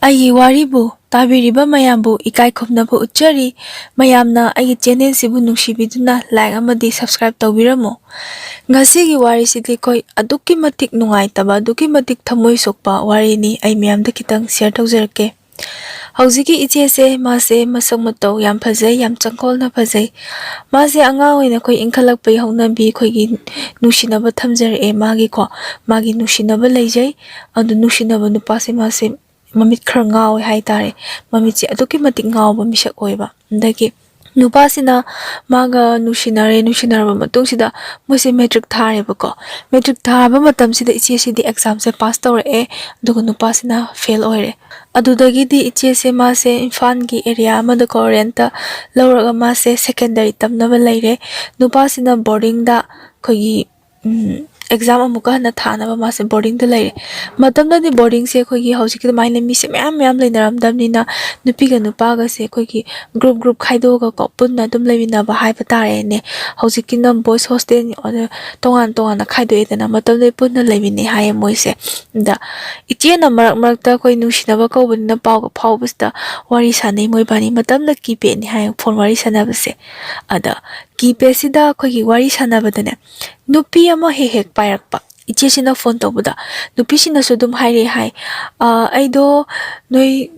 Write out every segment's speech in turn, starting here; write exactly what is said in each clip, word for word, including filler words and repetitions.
ꯑꯩꯒꯤ ꯋꯥꯔꯤꯕꯨ ꯇꯥꯕꯤꯔꯤꯕ ꯃꯌꯥꯝꯕꯨ ꯏꯀꯥꯏ ꯈꯨꯝꯅꯕ ꯎꯠꯆꯔꯤ꯫ ꯃꯌꯥꯝꯅ ꯑꯩꯒꯤ ꯆꯦꯅꯦꯜꯁꯤꯕꯨ ꯅꯨꯡꯁꯤꯕꯤꯗꯨꯅ ꯂꯥꯏꯛ ꯑꯃꯗꯤ ꯁꯕꯁꯀ꯭ꯔꯥꯏꯕ ꯇꯧꯕꯤꯔꯝꯃꯨ꯫ ꯉꯁꯤꯒꯤ ꯋꯥꯔꯤꯁꯤꯗꯤ ꯑꯩꯈꯣꯏ ꯑꯗꯨꯛꯀꯤ ꯃꯇꯤꯛ ꯅꯨꯡꯉꯥꯏꯇꯕ, ꯑꯗꯨꯛꯀꯤ ꯃꯇꯤꯛ ꯊꯃꯣꯏ ꯁꯣꯛꯄ ꯋꯥꯔꯤꯅꯤ꯫ ꯑꯩ ꯃꯌꯥꯝꯗ ꯈꯤꯇꯪ ꯁꯤꯌꯔ ꯇꯧꯖꯔꯛꯀꯦ꯫ ꯍꯧꯖꯤꯛꯀꯤ ꯏꯆꯦꯁꯦ, ꯃꯥꯁꯦ ꯃꯁꯛ ꯃꯇꯧ ꯌꯥꯝ ꯐꯖꯩ, ꯌꯥꯝ ꯆꯪꯈꯣꯜꯅ ꯐꯖꯩ꯫ ꯃꯥꯁꯦ ꯑꯉꯥꯡ ꯑꯣꯏꯅ ꯑꯩꯈꯣꯏ ꯏꯟꯈꯠꯂꯛꯄꯒꯤ ꯍꯧꯅꯕꯤ, ꯑꯩꯈꯣꯏꯒꯤ ꯅꯨꯡꯁꯤꯅꯕ ꯊꯝꯖꯔꯛꯑꯦ ꯃꯥꯒꯤꯀꯣ꯫ ꯃꯥꯒꯤ ꯅꯨꯡꯁꯤꯅꯕ ꯂꯩꯖꯩ꯫ ꯑꯗꯨ ꯅꯨꯡꯁꯤꯅꯕ ꯅꯨꯄꯥꯁꯦ ꯃꯥꯁꯦ ꯃꯃꯤꯠ ꯈꯔ ꯉꯥꯎꯋꯦ ꯍꯥꯏꯇꯥꯔꯦ꯫ ꯃꯃꯤꯠꯁꯦ ꯑꯗꯨꯛꯀꯤ ꯃꯇꯤꯛ ꯉꯥꯎꯕ ꯃꯤꯁꯛ ꯑꯣꯏꯕ꯫ ꯑꯗꯒꯤ ꯅꯨꯄꯥꯁꯤꯅ ꯃꯥꯒ ꯅꯨꯡꯁꯤꯅꯔꯦ, ꯅꯨꯡꯁꯤꯅꯔꯕ ꯃꯇꯨꯡꯁꯤꯗ ꯃꯣꯏꯁꯦ ꯃꯦꯇ꯭ꯔꯤꯛ ꯊꯥꯔꯦꯕꯀꯣ꯫ ꯃꯦꯇ꯭ꯔꯤꯛ ꯊꯥꯕ ꯃꯇꯝꯁꯤꯗ ꯏꯆꯦꯁꯤꯗꯤ ꯑꯦꯛꯖꯥꯝꯁꯦ ꯄꯥꯁ ꯇꯧꯔꯛꯑꯦ, ꯑꯗꯨꯒ ꯅꯨꯄꯥꯁꯤꯅ ꯐꯦꯜ ꯑꯣꯏꯔꯦ꯫ ꯑꯗꯨꯗꯒꯤꯗꯤ ꯏꯆꯦꯁꯦ ꯃꯥꯁꯦ ꯏꯝꯐꯥꯜꯒꯤ ꯑꯦꯔꯤꯌꯥ ꯑꯃꯗꯀꯣ ꯔꯦꯟꯠꯇ ꯂꯧꯔꯒ ꯃꯥꯁꯦ ꯁꯦꯀꯦꯟꯗꯔꯤ ꯇꯝꯅꯕ ꯂꯩꯔꯦ꯫ ꯅꯨꯄꯥꯁꯤꯅ ꯕꯣꯔꯗꯤꯡꯗ ꯑꯩꯈꯣꯏꯒꯤ, ꯎꯝ, ꯑꯦꯛꯖꯥꯝ ꯑꯃꯨꯛꯀ ꯍꯟꯅ ꯊꯥꯅꯕ ꯃꯥꯁꯦ ꯕꯣꯔꯗꯤꯡꯗ ꯂꯩꯔꯦ꯫ ꯃꯇꯝꯗꯨꯗꯗꯤ ꯕꯣꯔꯗꯤꯡꯁꯦ ꯑꯩꯈꯣꯏꯒꯤ ꯍꯧꯖꯤꯛꯀꯤ ꯑꯗꯨꯃꯥꯏꯅ ꯃꯤꯁꯦ ꯃꯌꯥꯝ ꯃꯌꯥꯝ ꯂꯩꯅꯔꯝꯗꯕꯅꯤꯅ ꯅꯨꯄꯤꯒ ꯅꯨꯄꯥꯒꯁꯦ ꯑꯩꯈꯣꯏꯒꯤ ꯒ꯭ꯔꯨꯞ ꯒ꯭ꯔꯨꯞ ꯈꯥꯏꯗꯣꯛꯑꯒꯀꯣ ꯄꯨꯟꯅ ꯑꯗꯨꯝ ꯂꯩꯃꯤꯟꯅꯕ ꯍꯥꯏꯕ ꯇꯥꯔꯦꯅꯦ꯫ ꯍꯧꯖꯤꯛꯀꯤꯅ ꯕꯣꯏꯁ ꯍꯣꯁꯇꯦꯜ ꯑꯣꯏꯅ ꯇꯣꯉꯥꯟ ꯇꯣꯉꯥꯟꯅ ꯈꯥꯏꯗꯣꯛꯑꯦꯗꯅ, ꯃꯇꯝꯗꯨꯗꯤ ꯄꯨꯟꯅ ꯂꯩꯃꯤꯟꯅꯩ ꯍꯥꯏꯌꯦ ꯃꯣꯏꯁꯦ꯫ ꯑꯗ ꯏꯆꯦꯅ ꯃꯔꯛ ꯃꯔꯛꯇ ꯑꯩꯈꯣꯏ ꯅꯨꯡꯁꯤꯅꯕ ꯀꯧꯕꯅꯤꯅ ꯄꯥꯎꯒ ꯐꯥꯎꯕꯁꯤꯗ ꯋꯥꯔꯤ ꯁꯥꯟꯅꯩ ꯃꯣꯏꯕꯥꯅꯤ꯫ ꯃꯇꯝꯗ ꯀꯤꯄꯦꯗꯅꯤ ꯍꯥꯏꯌꯦ ꯐꯣꯟ ꯋꯥꯔꯤ ꯁꯥꯟꯅꯕꯁꯦ꯫ ꯑꯗ ꯀꯤꯄꯦꯗꯁꯤꯗ ꯑꯩꯈꯣꯏꯒꯤ ꯋꯥꯔꯤ ꯁꯥꯟꯅꯕꯗꯅꯦ, ꯅꯨꯄꯤ ꯑꯃ ꯍꯦꯛ ꯍꯦꯛ ꯄꯥꯏꯔꯛꯄ꯫ ꯏꯆꯦꯁꯤꯅ ꯐꯣꯟ ꯇꯧꯕꯗ ꯅꯨꯄꯤꯁꯤꯅꯁꯨ ꯑꯗꯨꯝ ꯍꯥꯏꯔꯛꯑꯦ ꯍꯥꯏ, "ꯑ, ꯑꯩꯗꯣ ꯅꯣꯏ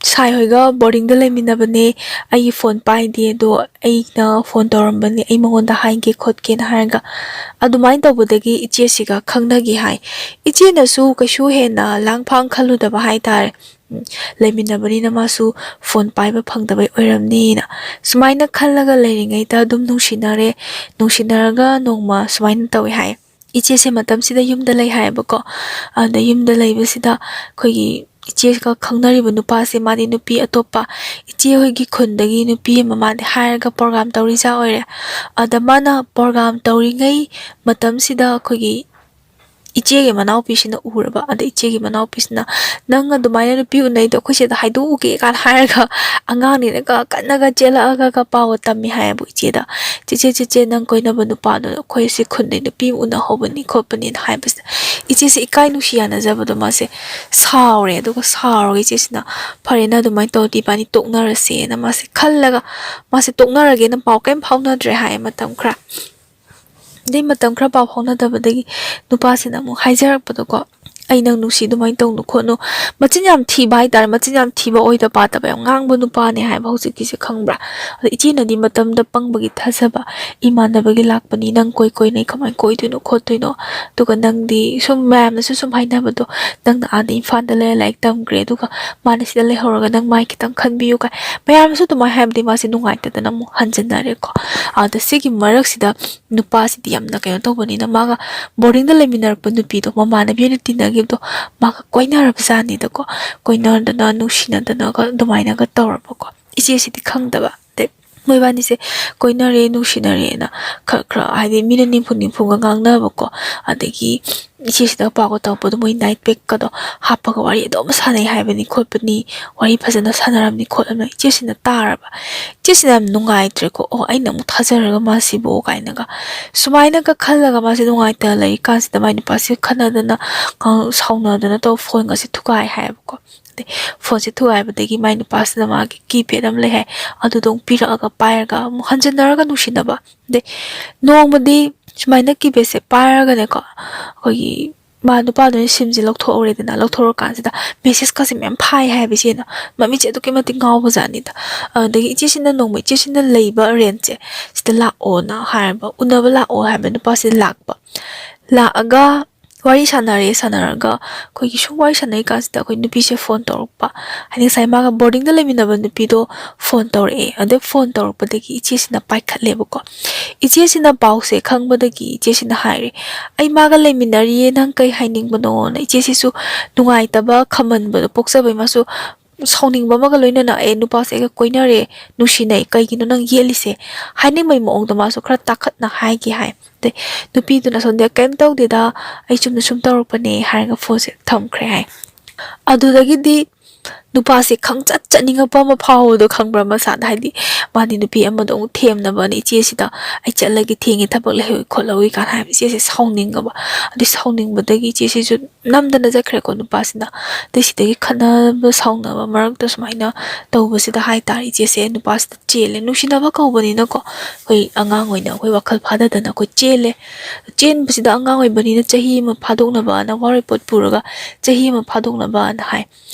ꯁꯥꯏ ꯍꯣꯏꯒ ꯕꯣꯔꯗꯤꯡꯗ ꯂꯩꯃꯤꯟꯅꯕꯅꯦ, ꯑꯩꯒꯤ ꯐꯣꯟ ꯄꯥꯏꯗꯦ, ꯑꯗꯣ ꯑꯩꯅ ꯐꯣꯟ ꯇꯧꯔꯝꯕꯅꯦ, ꯑꯩ ꯃꯉꯣꯟꯗ ꯍꯥꯏꯒꯦ ꯈꯣꯠꯀꯦꯅ" ꯍꯥꯏꯔꯒ ꯑꯗꯨꯃꯥꯏꯅ ꯇꯧꯕꯗꯒꯤ ꯏꯆꯦꯁꯤꯒ ꯈꯪꯅꯈꯤ ꯍꯥꯏ꯫ ꯏꯆꯦꯅꯁꯨ ꯀꯩꯁꯨ ꯍꯦꯟꯅ ꯂꯥꯡ ꯐꯥꯡ ꯈꯜꯂꯨꯗꯕ ꯍꯥꯏꯇꯥꯔꯦ꯫ ꯎꯝ, ꯂꯩꯃꯤꯟꯅꯕꯅꯤꯅ ꯃꯥꯁꯨ ꯐꯣꯟ ꯄꯥꯏꯕ ꯐꯪꯗꯕꯩ ꯑꯣꯏꯔꯝꯅꯤꯅ ꯁꯨꯃꯥꯏꯅ ꯈꯜꯂꯒ ꯂꯩꯔꯤꯉꯩꯗ ꯑꯗꯨꯝ ꯅꯨꯡꯁꯤꯅꯔꯦ꯫ ꯅꯨꯡꯁꯤꯅꯔꯒ ꯅꯣꯡꯃ ꯁꯨꯃꯥꯏꯅ ꯇꯧꯋꯦ ꯍꯥꯏ꯫ ꯏꯆꯦꯁꯦ ꯃꯇꯝꯁꯤꯗ ꯌꯨꯝꯗ ꯂꯩ ꯍꯥꯏꯌꯦꯕꯀꯣ꯫ ꯑꯗ ꯌꯨꯝꯗ ꯂꯩꯕꯁꯤꯗ ꯑꯩꯈꯣꯏꯒꯤ ꯏꯆꯦꯒ ꯈꯪꯅꯔꯤꯕ ꯅꯨꯄꯥꯁꯦ, ꯃꯥꯗꯤ ꯅꯨꯄꯤ ꯑꯇꯣꯞꯄ ꯏꯆꯦ ꯍꯣꯏꯒꯤ ꯈꯨꯟꯗꯒꯤ ꯅꯨꯄꯤ ꯑꯃ ꯃꯥꯗꯤ ꯍꯥꯏꯔꯒ ꯄ꯭ꯔꯣꯒ꯭ꯔꯥꯝ ꯇꯧꯔꯤꯖꯥ ꯑꯣꯏꯔꯦ꯫ ꯑꯗ ꯃꯥꯅ ꯄ꯭ꯔꯣꯒ꯭ꯔꯥꯝ ꯇꯧꯔꯤꯉꯩ ꯃꯇꯝꯁꯤꯗ ꯑꯩꯈꯣꯏꯒꯤ ꯏꯆꯦꯒꯤ ꯃꯅꯥꯎꯄꯤꯁꯤꯅ ꯎꯔꯕ꯫ ꯑꯗ ꯏꯆꯦꯒꯤ ꯃꯅꯥꯎꯄꯤꯁꯤꯅ, "ꯅꯪ ꯑꯗꯨꯃꯥꯏꯅ ꯅꯨꯄꯤ ꯎꯅꯩꯗꯣ ꯑꯩꯈꯣꯏ ꯆꯦꯗ ꯍꯥꯏꯗꯣꯛꯎꯒꯦ" ꯀꯥꯏꯅ ꯍꯥꯏꯔꯒ, ꯑꯉꯥꯡꯅꯤꯅꯒ ꯀꯟꯅꯒ ꯆꯦꯜꯂꯛꯑꯒ ꯄꯥꯎꯒ ꯇꯝꯃꯤ ꯍꯥꯏꯌꯦꯕ ꯏꯆꯦꯗ꯫ "ꯆꯦꯆꯦ, ꯆꯦꯆꯦ, ꯅꯪ ꯀꯣꯏꯅꯕ ꯅꯨꯄꯥꯗꯣ ꯑꯩꯈꯣꯏ ꯁꯤ ꯈꯨꯟꯗꯩ ꯅꯨꯄꯤ ꯑꯃ ꯎꯅꯍꯧꯕꯅꯤ ꯈꯣꯠꯄꯅꯤꯅ" ꯍꯥꯏꯕꯁꯤꯗ, ꯏꯆꯦꯁꯦ ꯏꯀꯥꯏ ꯅꯨꯡꯁꯤ ꯌꯥꯅꯖꯕꯗꯣ ꯃꯥꯁꯦ ꯁꯥꯎꯔꯦ꯫ ꯑꯗꯨꯒ ꯁꯥꯎꯔꯒ ꯏꯆꯦꯁꯤꯅ, "ꯐꯔꯦ, ꯅꯪ ꯑꯗꯨꯃꯥꯏꯅ ꯇꯧꯔꯗꯤ ꯏꯕꯥꯅꯤ ꯇꯣꯛꯅꯔꯁꯦꯅ" ꯃꯥꯁꯦ ꯈꯜꯂꯒ, ꯃꯥꯁꯦ ꯇꯣꯛꯅꯔꯒꯦꯅ ꯄꯥꯎ ꯀꯔꯤꯝ ꯐꯥꯎꯅꯗ꯭ꯔꯦ ꯍꯥꯏꯌꯦ ꯃꯇꯝ ꯈꯔ꯫ ꯑꯗꯩ ꯃꯇꯝ ꯈꯔ ꯄꯥꯎ ꯐꯥꯎꯅꯗꯕꯗꯒꯤ ꯅꯨꯄꯥꯁꯤꯅ ꯑꯃꯨꯛ ꯍꯥꯏꯖꯔꯛꯄꯗꯀꯣ, "ꯑꯩ ꯅꯪ ꯅꯨꯡꯁꯤ, ꯑꯗꯨꯃꯥꯏꯅ ꯇꯧꯅꯨ ꯈꯣꯠꯅꯨ"꯫ ꯃꯆꯤꯟ ꯌꯥꯝ ꯊꯤꯕ ꯍꯥꯏꯇꯥꯔꯦ, ꯃꯆꯤꯟ ꯌꯥꯝ ꯊꯤꯕ, ꯑꯣꯏꯗ ꯄꯥꯗꯕ ꯌꯥꯝ ꯉꯥꯡꯕ ꯅꯨꯄꯥꯅꯦ ꯍꯥꯏꯕ ꯍꯧꯖꯤꯛꯀꯤꯁꯦ, ꯈꯪꯕ꯭ꯔꯥ? ꯑꯗꯣ ꯏꯆꯦꯅꯗꯤ ꯃꯇꯝꯗ ꯄꯪꯕꯒꯤ ꯊꯥꯖꯕ, "ꯏꯃꯥꯟꯅꯕꯒꯤ ꯂꯥꯛꯄꯅꯤ, ꯅꯪ ꯀꯣꯏ ꯀꯣꯏꯅꯩ, ꯀꯃꯥꯏꯅ ꯀꯣꯏꯗꯣꯏꯅꯣ ꯈꯣꯠꯇꯣꯏꯅꯣ? ꯑꯗꯨꯒ ꯅꯪꯗꯤ ꯁꯨꯝ ꯃꯌꯥꯝꯅꯁꯨ ꯁꯨꯝ ꯍꯥꯏꯅꯕꯗꯣ, ꯅꯪꯅ ꯑꯥꯗ ꯏꯝꯐꯥꯜꯗ ꯂꯩꯔ ꯂꯥꯏꯔꯤꯛ ꯇꯝꯈ꯭ꯔꯦ, ꯑꯗꯨꯒ ꯃꯥꯅ ꯁꯤꯗ ꯂꯩꯍꯧꯔꯒ ꯅꯪ ꯃꯥꯏ ꯈꯤꯇꯪ ꯈꯟꯕꯤꯌꯨ" ꯀꯥꯏ ꯃꯌꯥꯝꯅꯁꯨ ꯑꯗꯨꯃꯥꯏꯅ ꯍꯥꯏꯕꯗꯤ ꯃꯥꯁꯦ ꯅꯨꯡꯉꯥꯏꯇꯗꯅ ꯑꯃꯨꯛ ꯍꯟꯖꯤꯟꯅꯔꯦꯀꯣ꯫ ꯑꯗ ꯁꯤꯒꯤ ꯃꯔꯛꯁꯤꯗ ꯅꯨꯄꯥꯁꯤꯗꯤ ꯌꯥꯝꯅ ꯀꯩꯅꯣ ꯇꯧꯕꯅꯤꯅ, ꯃꯥꯒ ꯕꯣꯔꯗꯤꯡꯗ ꯂꯩꯃꯤꯟꯅꯔꯛꯄ ꯅꯨꯄꯤꯗꯣ, ꯃꯃꯥꯟꯅꯕꯤ ꯑꯣꯏꯅ ꯇꯤꯟꯅꯈꯤꯕꯗꯣ, ꯃꯥꯒ ꯀꯣꯏꯅꯔꯕꯖꯥꯠꯅꯤꯗꯀꯣ꯫ ꯀꯣꯏꯅꯗꯅ, ꯅꯨꯡꯁꯤꯅꯗꯅꯒ ꯑꯗꯨꯃꯥꯏꯅꯒ ꯇꯧꯔꯕꯀꯣ꯫ ꯏꯆꯦꯁꯤꯗꯤ ꯈꯪꯗꯕ꯫ ꯑꯗꯩ ꯃꯣꯏꯕꯥꯅꯤꯁꯦ ꯀꯣꯏꯅꯔꯦ, ꯅꯨꯡꯁꯤꯅꯔꯦꯅ ꯈꯔ ꯈꯔ, ꯍꯥꯏꯗꯤ, ꯃꯤꯅ ꯅꯤꯡꯐꯨ ꯅꯤꯡꯐꯨꯒ ꯉꯥꯡꯅꯕꯀꯣ꯫ ꯑꯗꯒꯤ ꯏꯆꯦꯁꯤꯗ ꯄꯥꯎꯒ ꯇꯧꯔꯛꯄꯗꯣ, ꯃꯣꯏ ꯅꯥꯏꯠ ꯄꯦꯛꯀꯗꯣ ꯍꯥꯞꯄꯒ ꯋꯥꯔꯤ ꯑꯗꯨꯝ ꯁꯥꯟꯅꯩ ꯍꯥꯏꯕꯅꯤ ꯈꯣꯠꯄꯅꯤ, ꯋꯥꯔꯤ ꯐꯖꯅ ꯁꯥꯟꯅꯔꯝꯅꯤ ꯈꯣꯠꯂꯝꯅꯤ꯫ ꯏꯆꯦꯁꯤꯅ ꯇꯥꯔꯕ꯫ ꯏꯆꯦꯁꯤꯅ ꯌꯥꯝ ꯅꯨꯡꯉꯥꯏꯇ꯭ꯔꯦꯀꯣ, "ꯑꯣ, ꯑꯩꯅ ꯑꯃꯨꯛ ꯊꯥꯖꯔꯒ ꯃꯥꯁꯤꯕꯨ" ꯀꯥꯏꯅꯒ ꯁꯨꯃꯥꯏꯅꯒ ꯈꯜꯂꯒ ꯃꯥꯁꯦ ꯅꯨꯡꯉꯥꯏꯇ ꯂꯩꯔꯤꯀꯥꯟꯁꯤꯗ, ꯃꯥꯏ ꯅꯨꯄꯥꯁꯤꯒ ꯈꯠꯅꯗꯅ, ꯉꯥꯡ-, ꯁꯥꯎꯅꯗꯅ ꯇꯧ, ꯐꯣꯟꯒꯁꯦ ꯊꯨꯒꯥꯏ ꯍꯥꯏꯌꯦꯕꯀꯣ꯫ ꯑꯗꯩ ꯐꯣꯟꯁꯦ ꯊꯨꯒꯥꯏꯕꯗꯒꯤ ꯃꯥꯏ ꯅꯨꯄꯥꯁꯤꯅ ꯃꯥꯒꯤ ꯀꯤꯄꯦꯗ ꯑꯃ ꯂꯩ ꯍꯥꯏ, ꯑꯗꯨꯗꯣ ꯑꯃꯨꯛ ꯄꯤꯔꯛꯑꯒ ꯄꯥꯏꯔꯒ ꯑꯃꯨꯛ ꯍꯟꯖꯤꯟꯅꯔꯒ ꯅꯨꯡꯁꯤꯅꯕ꯫ ꯑꯗꯩ ꯅꯣꯡꯃꯗꯤ ꯁꯨꯃꯥꯏꯅ ꯀꯤꯄꯦꯗꯁꯦ ꯄꯥꯏꯔꯒꯅꯦꯀꯣ, ꯑꯩꯈꯣꯏꯒꯤ ꯃꯥ ꯅꯨꯄꯥꯗꯨꯅ ꯁꯤꯝꯁꯦ ꯂꯧꯊꯣꯛꯍꯧꯔꯦꯗꯅ, ꯂꯧꯊꯣꯛꯑꯀꯥꯟꯁꯤꯗ ꯃꯦꯁꯦꯖꯀꯁꯦ ꯃꯌꯥꯝ ꯐꯥꯏ ꯍꯥꯏꯕ ꯏꯆꯦꯅ꯫ ꯃꯃꯤꯠꯁꯦ ꯑꯗꯨꯛꯀꯤ ꯃꯇꯤꯛ ꯉꯥꯎꯕꯖꯥꯠꯅꯤꯗ꯫ ꯑꯗꯒꯤ ꯏꯆꯦꯁꯤꯅ ꯅꯣꯡꯃ ꯏꯆꯦꯁꯤꯅ ꯂꯩꯕ ꯔꯦꯟꯠꯁꯦ ꯁꯤꯗ ꯂꯥꯛꯑꯣꯅ ꯍꯥꯏꯔꯕ, ꯎꯅꯕ ꯂꯥꯛꯑꯣ ꯍꯥꯏꯕ ꯅꯨꯄꯥꯁꯤꯗ ꯂꯥꯛꯄ꯫ ꯂꯥꯛꯑꯒ ꯋꯥꯔꯤ ꯁꯥꯟꯅꯔꯦ, ꯁꯥꯟꯅꯔꯒ ꯑꯩꯈꯣꯏꯒꯤ ꯁꯨꯝ ꯋꯥꯔꯤ ꯁꯥꯟꯅꯔꯤ ꯀꯥꯟꯁꯤꯗ ꯑꯩꯈꯣꯏ ꯅꯨꯄꯤꯁꯦ ꯐꯣꯟ ꯇꯧꯔꯛꯄ꯫ ꯍꯥꯏꯗꯤ ꯉꯁꯥꯏ ꯃꯥꯒ ꯕꯣꯔꯗꯤꯡꯗ ꯂꯩꯃꯤꯟꯅꯕ ꯅꯨꯄꯤꯗꯣ ꯐꯣꯟ ꯇꯧꯔꯛꯑꯦ꯫ ꯑꯗꯩ ꯐꯣꯟ ꯇꯧꯔꯛꯄꯗꯒꯤ ꯏꯆꯦꯁꯤꯅ ꯄꯥꯏꯈꯠꯂꯦꯕꯀꯣ꯫ ꯏꯆꯦꯁꯤꯅ ꯄꯥꯎꯁꯦ ꯈꯪꯕꯗꯒꯤ ꯏꯆꯦꯁꯤꯅ ꯍꯥꯏꯔꯦ, "ꯑꯩ ꯃꯥꯒ ꯂꯩꯃꯤꯟꯅꯔꯤꯌꯦ, ꯅꯪ ꯀꯩ ꯍꯥꯏꯅꯤꯡꯕꯅꯣꯅ?" ꯏꯆꯦꯁꯤꯁꯨ ꯅꯨꯡꯉꯥꯏꯇꯕ, ꯈꯝꯍꯟꯕꯗꯣ ꯄꯣꯛꯆꯕꯩ ꯃꯥꯁꯨ ꯁꯥꯎꯅꯤꯡꯕ ꯑꯃꯒ ꯂꯣꯏꯅꯅ, "ꯑꯦ, ꯅꯨꯄꯥꯁꯦ ꯑꯩꯒ ꯀꯣꯏꯅꯔꯦ, ꯅꯨꯡꯁꯤꯅꯩ, ꯀꯩꯒꯤꯅꯣ ꯅꯪ ꯌꯦꯠꯂꯤꯁꯦ?" ꯍꯥꯏꯅꯤꯡꯕꯩ ꯃꯑꯣꯡꯗ ꯃꯥꯁꯨ ꯈꯔ ꯇꯥꯈꯠꯅ ꯍꯥꯏꯒꯦ ꯍꯥꯏ꯫ ꯑꯗꯩ ꯅꯨꯄꯤꯗꯨꯅ ꯁꯣꯝꯗ "ꯀꯩꯝ ꯇꯧꯗꯦꯗ, ꯑꯩ ꯆꯨꯝꯅ ꯁꯨꯝ ꯇꯧꯔꯛꯄꯅꯦ" ꯍꯥꯏꯔꯒ ꯐꯣꯟꯁꯦ ꯊꯝꯈ꯭ꯔꯦ ꯍꯥꯏ꯫ ꯑꯗꯨꯗꯒꯤꯗꯤ ꯅꯨꯄꯥꯁꯦ ꯈꯪꯆꯠ ꯆꯠꯅꯤꯡꯉꯛꯄ ꯑꯃ ꯐꯥꯎꯕꯗꯣ ꯈꯪꯕ꯭ꯔꯥ? ꯃꯁꯥꯗ, ꯍꯥꯏꯗꯤ ꯃꯥꯗꯤ ꯅꯨꯄꯤ ꯑꯃꯗꯣ ꯑꯃꯨꯛ ꯊꯦꯝꯅꯕꯅ ꯏꯆꯦꯁꯤꯗ "ꯑꯩ ꯆꯠꯂꯒꯦ, ꯊꯦꯡꯉꯦ, ꯊꯕꯛ ꯂꯩꯍꯧꯏ ꯈꯣꯠꯍꯧꯏ" ꯀꯥꯏꯅ ꯍꯥꯏꯕ꯫ ꯏꯆꯦꯁꯦ ꯁꯥꯎꯅꯤꯡꯉꯕ꯫ ꯑꯗꯨ ꯁꯥꯎꯅꯤꯡꯕꯗꯒꯤ ꯏꯆꯦꯁꯤꯁꯨ ꯅꯝꯗꯅ ꯆꯠꯈ꯭ꯔꯦꯀꯣ ꯅꯨꯄꯥꯁꯤꯅ꯫ ꯑꯗꯩ ꯁꯤꯗꯒꯤ ꯈꯠꯅꯕ ꯁꯥꯎꯅꯕ ꯃꯔꯛꯇ ꯁꯨꯃꯥꯏꯅ ꯇꯧꯕꯁꯤꯗ ꯍꯥꯏꯇꯥꯔꯦ, ꯏꯆꯦꯁꯦ ꯅꯨꯄꯥꯁꯤꯗ ꯆꯦꯜꯂꯦ꯫ ꯅꯨꯡꯁꯤꯅꯕ ꯀꯧꯕꯅꯤꯅꯀꯣ, ꯑꯩꯈꯣꯏ ꯑꯉꯥꯡ ꯑꯣꯏꯅ ꯑꯩꯈꯣꯏ ꯋꯥꯈꯜ ꯐꯥꯗꯗꯅ ꯑꯩꯈꯣꯏ ꯆꯦꯜꯂꯦ꯫ ꯆꯦꯟꯕꯁꯤꯗ ꯑꯉꯥꯡ ꯑꯣꯏꯕꯅꯤꯅ ꯆꯍꯤ ꯑꯃ ꯐꯥꯗꯣꯛꯅꯕꯅ ꯋꯥꯔꯣꯏꯄꯣꯠ ꯄꯨꯔꯒ ꯆꯍꯤ ꯑꯃ ꯐꯥꯗꯣꯛꯅꯕꯅ ꯍꯥꯏ꯫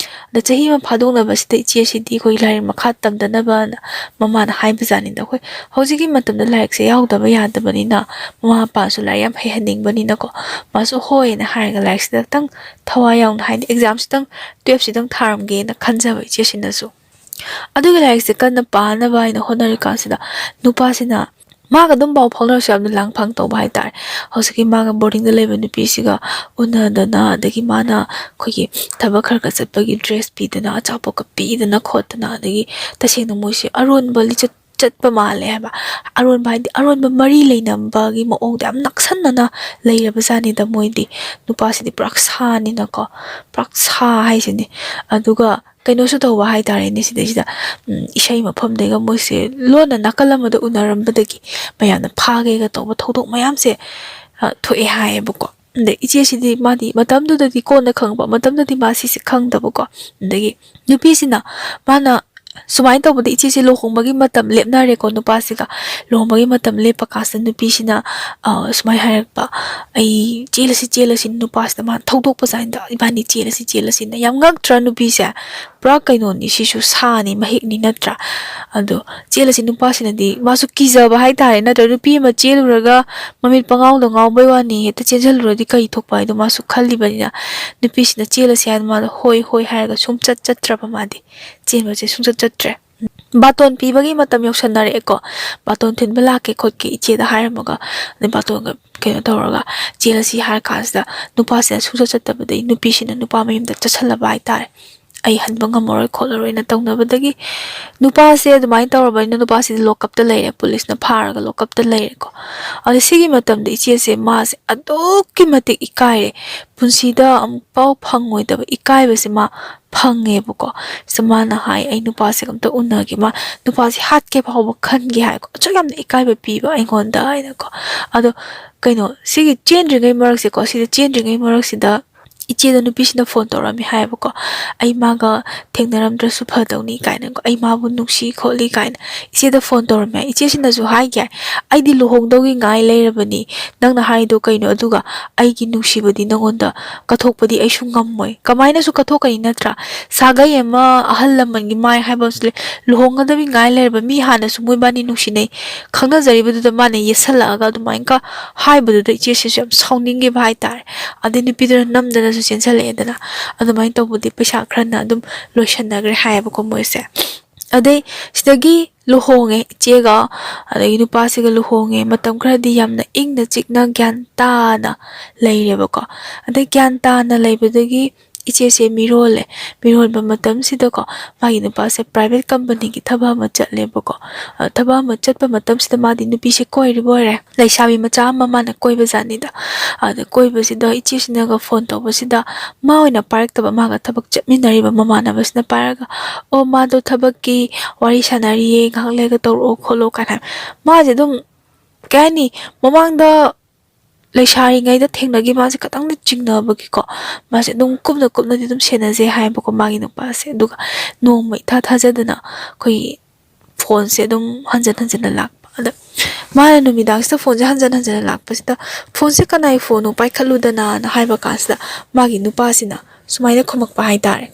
ꯑꯗ ꯆꯍꯤ ꯑꯃ ꯐꯥꯗꯣꯛꯅꯕꯁꯤꯗ ꯏꯆꯦꯁꯤꯗꯤ ꯑꯩꯈꯣꯏ ꯂꯥꯏꯔꯤꯛ ꯃꯈꯥ ꯇꯝꯗꯅꯕꯅ ꯃꯃꯥꯅ ꯍꯥꯏꯕꯖꯥꯠꯅꯤꯗ꯫ ꯑꯩꯈꯣꯏ ꯍꯧꯖꯤꯛꯀꯤ ꯃꯇꯝꯗ ꯂꯥꯏꯔꯤꯛꯁꯦ ꯌꯥꯎꯗꯕ ꯌꯥꯗꯕꯅꯤꯅ ꯃꯃꯥ ꯃꯄꯥꯁꯨ ꯂꯥꯏꯔꯤꯛ ꯌꯥꯝ ꯍꯩꯍꯟꯅꯤꯡꯕꯅꯤꯅꯀꯣ, ꯃꯥꯁꯨ ꯍꯣꯏꯅ ꯍꯥꯏꯔꯒ ꯂꯥꯏꯔꯤꯛꯁꯤꯗ ꯈꯤꯇꯪ ꯊꯋꯥꯏ ꯌꯥꯎꯅ, ꯍꯥꯏꯗꯤ ꯑꯦꯛꯖꯥꯝꯁꯤꯇꯪ, ꯇꯨꯌꯦꯜꯞꯁꯤꯇꯪ ꯊꯥꯔꯝꯒꯦꯅ ꯈꯟꯖꯕ ꯏꯆꯦꯁꯤꯅꯁꯨ꯫ ꯑꯗꯨꯒꯤ ꯂꯥꯏꯔꯤꯛꯁꯦ ꯀꯟꯅ ꯄꯥꯅꯕ ꯍꯥꯏꯅ ꯍꯣꯠꯅꯔꯤꯀꯥꯟꯁꯤꯗ ꯅꯨꯄꯥꯁꯤꯅ ꯃꯥꯒ ꯑꯗꯨꯝ ꯄꯥꯎ ꯐꯥꯎꯅꯔꯁꯨ ꯌꯥꯝꯅ ꯂꯥꯡꯐꯥꯡ ꯇꯧꯕ ꯍꯥꯏꯇꯥꯔꯦ꯫ ꯍꯧꯖꯤꯛꯀꯤ ꯃꯥꯒ ꯕꯣꯔꯗꯤꯡꯗ ꯂꯩꯕ ꯅꯨꯄꯤꯁꯤꯒ ꯎꯅꯗꯅ, ꯑꯗꯒꯤ ꯃꯥꯅ ꯑꯩꯈꯣꯏꯒꯤ ꯊꯕꯛ ꯈꯔ ꯈꯔ ꯆꯠꯄꯒꯤ ꯗ꯭ꯔꯦꯁ ꯄꯤꯗꯅ, ꯑꯆꯥꯄꯣꯠꯀ ꯄꯤꯗꯅ ꯈꯣꯠꯇꯅ, ꯑꯗꯒꯤ ꯇꯁꯦꯡꯅ ꯃꯣꯏꯁꯦ ꯑꯔꯣꯟꯕ ꯂꯤꯆꯠ ꯆꯠꯄ ꯃꯥꯜꯂꯦ ꯍꯥꯏꯕ꯫ ꯑꯔꯣꯟꯕ ꯍꯥꯏꯗꯤ ꯑꯔꯣꯟꯕ ꯃꯔꯤ ꯂꯩꯅꯕꯒꯤ ꯃꯑꯣꯡꯗ ꯌꯥꯝ ꯅꯛꯁꯟꯅꯅ ꯂꯩꯔꯕꯖꯥꯠꯅꯤꯗ ꯃꯣꯏꯗꯤ꯫ ꯅꯨꯄꯥꯁꯤꯗꯤ ꯄꯨꯔꯥ ꯁꯥꯅꯤꯅꯀꯣ, ꯄꯨꯔꯥ ꯁꯥ ꯍꯥꯏꯁꯤꯅꯤ꯫ ꯑꯗꯨꯒ ꯀꯩꯅꯣꯁꯨ ꯇꯧꯕ ꯍꯥꯏꯇꯥꯔꯦꯅꯦ꯫ ꯁꯤꯗꯩꯁꯤꯗ, ꯎꯝ, ꯏꯁꯩ ꯃꯐꯝꯗꯩꯒ ꯃꯣꯏꯁꯦ ꯂꯣꯟꯅ ꯅꯥꯀꯜ ꯑꯃꯗ ꯎꯅꯔꯝꯕꯗꯒꯤ ꯃꯌꯥꯝꯅ ꯐꯥꯒꯦꯒ ꯇꯧꯕ ꯊꯧꯗꯣꯛ ꯃꯌꯥꯝꯁꯦ, ꯑ, ꯊꯣꯛꯑꯦ ꯍꯥꯏꯌꯦꯕꯀꯣ꯫ ꯑꯗꯩ ꯏꯆꯦꯁꯤꯗꯤ ꯃꯥꯗꯤ ꯃꯇꯝꯗꯨꯗꯗꯤ ꯀꯣꯟꯅ ꯈꯪꯕ, ꯃꯇꯝꯗꯨꯗꯗꯤ ꯃꯥ ꯁꯤꯁꯦ ꯈꯪꯗꯕꯀꯣ꯫ ꯑꯗꯒꯤ ꯅꯨꯄꯤꯁꯤꯅ ꯃꯥꯅ ꯁꯨꯃꯥꯏꯅ ꯇꯧꯕꯗ ꯏꯆꯦꯁꯦ ꯂꯨꯍꯣꯡꯕꯒꯤ ꯃꯇꯝ ꯂꯦꯞꯅꯔꯦꯀꯣ ꯅꯨꯄꯥꯁꯤꯒ꯫ ꯂꯨꯍꯣꯡꯕꯒꯤ ꯃꯇꯝ ꯂꯦꯞꯄ ꯀꯥꯟꯁꯤꯗ ꯅꯨꯄꯤꯁꯤꯅ, ꯑ, ꯁꯨꯃꯥꯏꯅ ꯍꯥꯏꯔꯛꯄ, "ꯑꯩ ꯆꯦꯜꯂꯁꯤ, ꯆꯦꯜꯂꯁꯤ", ꯅꯨꯄꯥꯁꯤꯗ ꯃꯥꯅ ꯊꯧꯗꯣꯛꯄ ꯖꯥꯠꯅꯤꯗ, "ꯏꯕꯥꯅꯤ ꯆꯦꯜꯂꯁꯤ, ꯆꯦꯜꯂꯁꯤꯅ"꯫ ꯌꯥꯝ ꯉꯛꯇ꯭ꯔꯥ ꯅꯨꯄꯤꯁꯦ? ꯄꯨꯔꯥ ꯀꯩꯅꯣꯅꯤ, ꯁꯤꯁꯨ ꯁꯥꯅꯤ, ꯃꯍꯤꯛꯅꯤ ꯅꯠꯇ꯭ꯔꯥ? ꯑꯗꯣ ꯆꯦꯜꯂꯁꯤ, ꯅꯨꯄꯥꯁꯤꯅꯗꯤ ꯃꯥꯁꯨ ꯀꯤꯖꯕ ꯍꯥꯏꯇꯥꯔꯦ, ꯅꯠꯇ꯭ꯔ? ꯅꯨꯄꯤ ꯑꯃ ꯆꯦꯜꯂꯨꯔꯒ ꯃꯃꯤꯠ ꯄꯉꯥꯎꯗ ꯉꯥꯎꯕꯩ ꯋꯥꯅꯤ, ꯍꯦꯛꯇ ꯆꯦꯟꯁꯤꯜꯂꯨꯔꯗꯤ ꯀꯔꯤ ꯊꯣꯛꯄ ꯍꯥꯏꯗꯣ ꯃꯥꯁꯨ ꯈꯜꯂꯤꯕꯅꯤꯅ, ꯅꯨꯄꯤꯁꯤꯅ ꯆꯦꯜꯂꯁꯤ ꯍꯥꯏꯅ ꯃꯥꯗꯣ ꯍꯣꯏ, ꯍꯣꯏ ꯍꯥꯏꯔꯒ ꯁꯨꯡꯆꯠ ꯆꯠꯇ꯭ꯔꯕ ꯃꯥꯗꯤ꯫ ꯆꯦꯟꯕꯁꯦ ꯁꯨꯡꯆꯠ ꯆꯠꯇ꯭ꯔꯦ꯫ ꯕꯥꯇꯣꯟ ꯄꯤꯕꯒꯤ ꯃꯇꯝ ꯌꯧꯁꯟꯅꯔꯛꯑꯦꯀꯣ꯫ "ꯕꯥꯇꯣꯟ ꯊꯤꯟꯕ ꯂꯥꯛꯀꯦ ꯈꯣꯠꯀꯦ ꯏꯆꯦꯗ" ꯍꯥꯏꯔꯝꯃꯒ, ꯑꯗꯩ ꯕꯥꯇꯣꯟꯒ ꯀꯩꯅꯣ ꯇꯧꯔꯒ ꯆꯦꯜꯂꯁꯤ ꯍꯥꯏꯔ ꯀꯥꯟꯁꯤꯗ ꯅꯨꯄꯥꯁꯤꯅ ꯁꯨꯡꯆꯠ ꯆꯠꯇꯕꯗꯒꯤ ꯅꯨꯄꯤꯁꯤꯅ ꯅꯨꯄꯥ ꯃꯌꯨꯝꯗ ꯆꯠꯁꯜꯂꯕ ꯍꯥꯏꯇꯥꯔꯦ꯫ ꯑꯩ ꯍꯟꯕ ꯉꯝꯃꯔꯣꯏ ꯈꯣꯠꯂꯔꯣꯏꯅ ꯇꯧꯅꯕꯗꯒꯤ ꯅꯨꯄꯥꯁꯦ ꯑꯗꯨꯃꯥꯏꯅ ꯇꯧꯔꯕꯅꯤꯅ ꯅꯨꯄꯥꯁꯤꯗꯤ ꯂꯣꯀꯞꯇ ꯂꯩꯔꯦ, ꯄꯨꯂꯤꯁꯅ ꯐꯥꯔꯒ ꯂꯣꯀꯞꯇ ꯂꯩꯔꯦꯀꯣ꯫ ꯑꯗꯣ ꯁꯤꯒꯤ ꯃꯇꯝꯗ ꯏꯆꯦꯁꯦ ꯃꯥꯁꯦ ꯑꯗꯨꯛꯀꯤ ꯃꯇꯤꯛ ꯏꯀꯥꯏꯔꯦ꯫ ꯄꯨꯟꯁꯤꯗ ꯑꯃꯨꯛꯐꯥꯎ ꯐꯪꯉꯣꯏꯗꯕ ꯏꯀꯥꯏꯕꯁꯦ ꯃꯥ ꯐꯪꯉꯦꯕꯀꯣ꯫ ꯁꯤꯗ ꯃꯥꯅ ꯍꯥꯏ, "ꯑꯩ ꯅꯨꯄꯥꯁꯦ ꯑꯝꯇ ꯎꯅꯒꯦ, ꯃꯥ ꯅꯨꯄꯥꯁꯦ ꯍꯥꯠꯀꯦ ꯐꯥꯎꯕ ꯈꯟꯒꯦ" ꯍꯥꯏꯀꯣ꯫ "ꯑꯁꯨꯛ ꯌꯥꯝꯅ ꯏꯀꯥꯏꯕ ꯄꯤꯕ ꯑꯩꯉꯣꯟꯗ" ꯍꯥꯏꯅꯀꯣ꯫ ꯑꯗꯣ ꯀꯩꯅꯣ, ꯁꯤꯒꯤ ꯆꯦꯟꯗ꯭ꯔꯤꯉꯩ ꯃꯔꯛꯁꯦꯀꯣ, ꯁꯤꯗ ꯆꯦꯟꯗ꯭ꯔꯤꯉꯩ ꯃꯔꯛꯁꯤꯗ ꯏꯆꯦꯗ ꯅꯨꯄꯤꯁꯤꯅ ꯐꯣꯟ ꯇꯧꯔꯛꯑꯝꯃꯤ ꯍꯥꯏꯌꯦꯕꯀꯣ꯫ "ꯑꯩ ꯃꯥꯒ ꯊꯦꯡꯅꯔꯝꯗ꯭ꯔꯁꯨ ꯐꯗꯧꯅꯤ" ꯀꯥꯏꯅꯀꯣ, "ꯑꯩ ꯃꯥꯕꯨ ꯅꯨꯡꯁꯤ ꯈꯣꯠꯂꯤ" ꯀꯥꯏꯅ ꯏꯆꯦꯗ ꯐꯣꯟ ꯇꯧꯔꯝꯃꯦ꯫ ꯏꯆꯦꯁꯤꯅꯁꯨ ꯍꯥꯏꯒꯦ, "ꯑꯩꯗꯤ ꯂꯨꯍꯣꯡꯗꯧꯒꯤ ꯉꯥꯏ ꯂꯩꯔꯕꯅꯤ, ꯅꯪꯅ ꯍꯥꯏꯗꯣ ꯀꯩꯅꯣ? ꯑꯗꯨꯒ ꯑꯩꯒꯤ ꯅꯨꯡꯁꯤꯕꯗꯤ ꯅꯉꯣꯟꯗ ꯀꯠꯊꯣꯛꯄꯗꯤ ꯑꯩꯁꯨ ꯉꯝꯃꯣꯏ"꯫ ꯀꯃꯥꯏꯅꯁꯨ ꯀꯠꯊꯣꯛꯀꯅꯤ ꯅꯠꯇ꯭ꯔꯥ? ꯁꯥꯒꯩ ꯑꯃ, ꯑꯍꯜ ꯂꯃꯟꯒꯤ ꯃꯥꯏ ꯍꯥꯏꯕ ꯑꯃꯁꯨ ꯂꯩ꯫ ꯂꯨꯍꯣꯡꯒꯗꯕꯤ ꯉꯥꯏ ꯂꯩꯔꯕ ꯃꯤ ꯍꯥꯟꯅꯁꯨ ꯃꯣꯏꯕꯥꯅꯤ ꯅꯨꯡꯁꯤꯅꯩ ꯈꯪꯅꯖꯔꯤꯕꯗꯨꯗ ꯃꯥꯅ ꯌꯦꯠꯁꯜꯂꯛꯑꯒ ꯑꯗꯨꯃꯥꯏꯅꯒ ꯍꯥꯏꯕꯗꯨꯗ ꯏꯆꯦꯁꯤꯁꯨ ꯌꯥꯝ ꯁꯥꯎꯅꯤꯡꯈꯤꯕ ꯍꯥꯏꯇꯥꯔꯦ꯫ ꯑꯗꯩ ꯅꯨꯄꯤꯗꯨꯅ ꯅꯝꯗꯅꯁꯨ ꯆꯦꯟꯁꯤꯜꯂꯛꯑꯦꯗꯅ꯫ ꯑꯗꯨꯃꯥꯏꯅ ꯇꯧꯕꯗꯤ ꯄꯩꯁꯥ ꯈꯔꯅ ꯑꯗꯨꯝ ꯂꯣꯏꯁꯟꯅꯈ꯭ꯔꯦ ꯍꯥꯏꯌꯦꯕꯀꯣ ꯃꯣꯏꯁꯦ꯫ ꯑꯗꯩ ꯁꯤꯗꯒꯤ ꯂꯨꯍꯣꯡꯉꯦ ꯏꯆꯦꯒ, ꯑꯗꯒꯤ ꯅꯨꯄꯥꯁꯤꯒ ꯂꯨꯍꯣꯡꯉꯦ꯫ ꯃꯇꯝ ꯈꯔꯗꯤ ꯌꯥꯝꯅ ꯏꯪꯅ ꯆꯤꯛꯅ ꯒ꯭ꯌꯥꯟ ꯇꯥꯅ ꯂꯩꯔꯦꯕꯀꯣ꯫ ꯑꯗꯩ ꯒ꯭ꯌꯥꯟ ꯇꯥꯅ ꯂꯩꯕꯗꯒꯤ ꯏꯆꯦꯁꯦ ꯃꯤꯔꯣꯜꯂꯦ꯫ ꯃꯤꯔꯣꯟꯕ ꯃꯇꯝꯁꯤꯗꯀꯣ, ꯃꯥꯒꯤ ꯅꯨꯄꯥꯁꯦ ꯄ꯭ꯔꯥꯏꯚꯦꯠ ꯀꯝꯄꯅꯤꯒꯤ ꯊꯕꯛ ꯑꯃ ꯆꯠꯂꯦꯕꯀꯣ꯫ ꯑ, ꯊꯕꯛ ꯑꯃ ꯆꯠꯄ ꯃꯇꯝꯁꯤꯗ ꯃꯥꯗꯤ ꯅꯨꯄꯤꯁꯦ ꯀꯣꯏꯔꯤꯕ ꯑꯣꯏꯔꯦ꯫ ꯂꯩꯁꯥꯕꯤ ꯃꯆꯥ ꯑꯃ ꯃꯥꯅ ꯀꯣꯏꯕ ꯖꯥꯠꯅꯤꯗ꯫ ꯑꯗ ꯀꯣꯏꯕꯁꯤꯗ ꯏꯆꯦꯁꯤꯅꯒ ꯐꯣꯟ ꯇꯧꯕꯁꯤꯗ ꯃꯥ ꯑꯣꯏꯅ ꯄꯥꯏꯔꯛꯇꯕ, ꯃꯥꯒ ꯊꯕꯛ ꯆꯠꯃꯤꯟꯅꯔꯤꯕ ꯃꯃꯥꯟꯅꯕꯁꯤꯅ ꯄꯥꯏꯔꯒ, "ꯑꯣ, ꯃꯥꯗꯣ ꯊꯕꯛꯀꯤ ꯋꯥꯔꯤ ꯁꯥꯟꯅꯔꯤꯌꯦ, ꯉꯥꯏꯍꯥꯛ ꯂꯩꯔꯒ ꯇꯧꯔꯛꯑꯣ" ꯈꯣꯠꯂꯣ ꯀꯥꯏꯅ ꯍꯥꯏ꯫ ꯃꯥꯁꯦ ꯑꯗꯨꯝ, ꯀꯩ ꯍꯥꯏꯅꯤ, ꯃꯃꯥꯡꯗ ꯂꯩꯁꯥꯔꯤꯉꯩꯗ ꯊꯦꯡꯅꯈꯤ ꯃꯥꯁꯦ ꯈꯇꯪꯗꯤ ꯆꯤꯡꯅꯕꯒꯤꯀꯣ, ꯃꯥꯁꯦ ꯑꯗꯨꯝ ꯀꯨꯞꯅ ꯀꯨꯞꯅꯗꯤ ꯑꯗꯨꯝ ꯁꯦꯟꯅꯖꯩ ꯍꯥꯏꯌꯦꯕꯀꯣ ꯃꯥꯒꯤ ꯅꯨꯄꯥꯁꯦ꯫ ꯑꯗꯨꯒ ꯅꯣꯡꯃ ꯏꯊꯥ ꯊꯥꯖꯗꯅ ꯑꯩꯈꯣꯏꯒꯤ ꯐꯣꯟꯁꯦ ꯑꯗꯨꯝ ꯍꯟꯖꯟ ꯍꯟꯖꯟꯅ ꯂꯥꯛꯄ꯫ ꯑꯗ ꯃꯥꯅ ꯅꯨꯃꯤꯗꯥꯡꯁꯤꯗ ꯐꯣꯟꯁꯦ ꯍꯟꯖꯟ ꯍꯟꯖꯟꯅ ꯂꯥꯛꯄꯁꯤꯗ, "ꯐꯣꯟꯁꯦ ꯀꯅꯥꯏ ꯐꯣꯟꯅꯣ? ꯄꯥꯏꯈꯠꯂꯨꯗꯅ"ꯅ ꯍꯥꯏꯕ ꯀꯥꯟꯁꯤꯗ ꯃꯥꯒꯤ ꯅꯨꯄꯥꯁꯤꯅ ꯁꯨꯃꯥꯏꯅ ꯈꯨꯝꯃꯛꯄ ꯍꯥꯏꯇꯥꯔꯦ,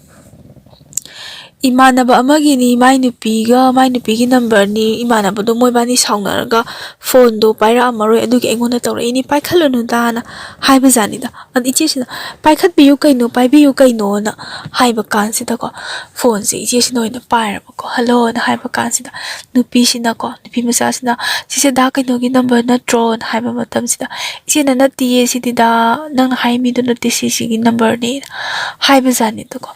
"ꯏꯃꯥꯟꯅꯕ ꯑꯃꯒꯤꯅꯤ, ꯃꯥꯏ ꯅꯨꯄꯤꯒ, ꯃꯥꯏ ꯅꯨꯄꯤꯒꯤ ꯅꯝꯕꯔꯅꯤ, ꯏꯃꯥꯟꯅꯕꯗꯣ ꯃꯣꯏꯕꯥꯅꯤ ꯁꯥꯎꯅꯔꯒ ꯐꯣꯟꯗꯣ ꯄꯥꯏꯔꯛꯑꯝꯃꯔꯣꯏ, ꯑꯗꯨꯒꯤ ꯑꯩꯉꯣꯟꯗ ꯇꯧꯔꯛꯏꯅꯤ, ꯄꯥꯏꯈꯠꯂꯨꯅꯨꯗꯅ" ꯍꯥꯏꯕ ꯖꯥꯠꯅꯤꯗ꯫ ꯑꯗ ꯏꯆꯦꯁꯤꯅ, "ꯄꯥꯏꯈꯠꯄꯤꯌꯨ ꯀꯩꯅꯣ, ꯄꯥꯏꯕꯤꯌꯨ ꯀꯩꯅꯣꯅ" ꯍꯥꯏꯕ ꯀꯥꯟꯁꯤꯗꯀꯣ, ꯐꯣꯟꯁꯦ ꯏꯆꯦꯁꯤꯅ ꯑꯣꯏꯅ ꯄꯥꯏꯔꯕꯀꯣ꯫ "ꯍꯜꯂꯣꯅ" ꯍꯥꯏꯕ ꯀꯥꯟꯁꯤꯗ ꯅꯨꯄꯤꯁꯤꯅꯀꯣ, ꯅꯨꯄꯤ ꯃꯆꯥꯁꯤꯅ, "ꯁꯤꯁꯦ ꯗꯥ ꯀꯩꯅꯣꯒꯤ ꯅꯝꯕꯔ ꯅꯠꯇ꯭ꯔꯣꯅ" ꯍꯥꯏꯕ ꯃꯇꯝꯁꯤꯗ, ꯏꯆꯦꯅ, "ꯅꯠꯇꯦꯌꯦ, ꯁꯤꯗꯤ ꯗꯥ, ꯅꯪꯅ ꯍꯥꯏ ꯃꯤꯗꯣ ꯅꯠꯇꯦ, ꯁꯤꯁꯤꯒꯤ ꯅꯝꯕꯔꯅꯦꯅ" ꯍꯥꯏꯕ ꯖꯥꯠꯅꯤꯗꯀꯣ꯫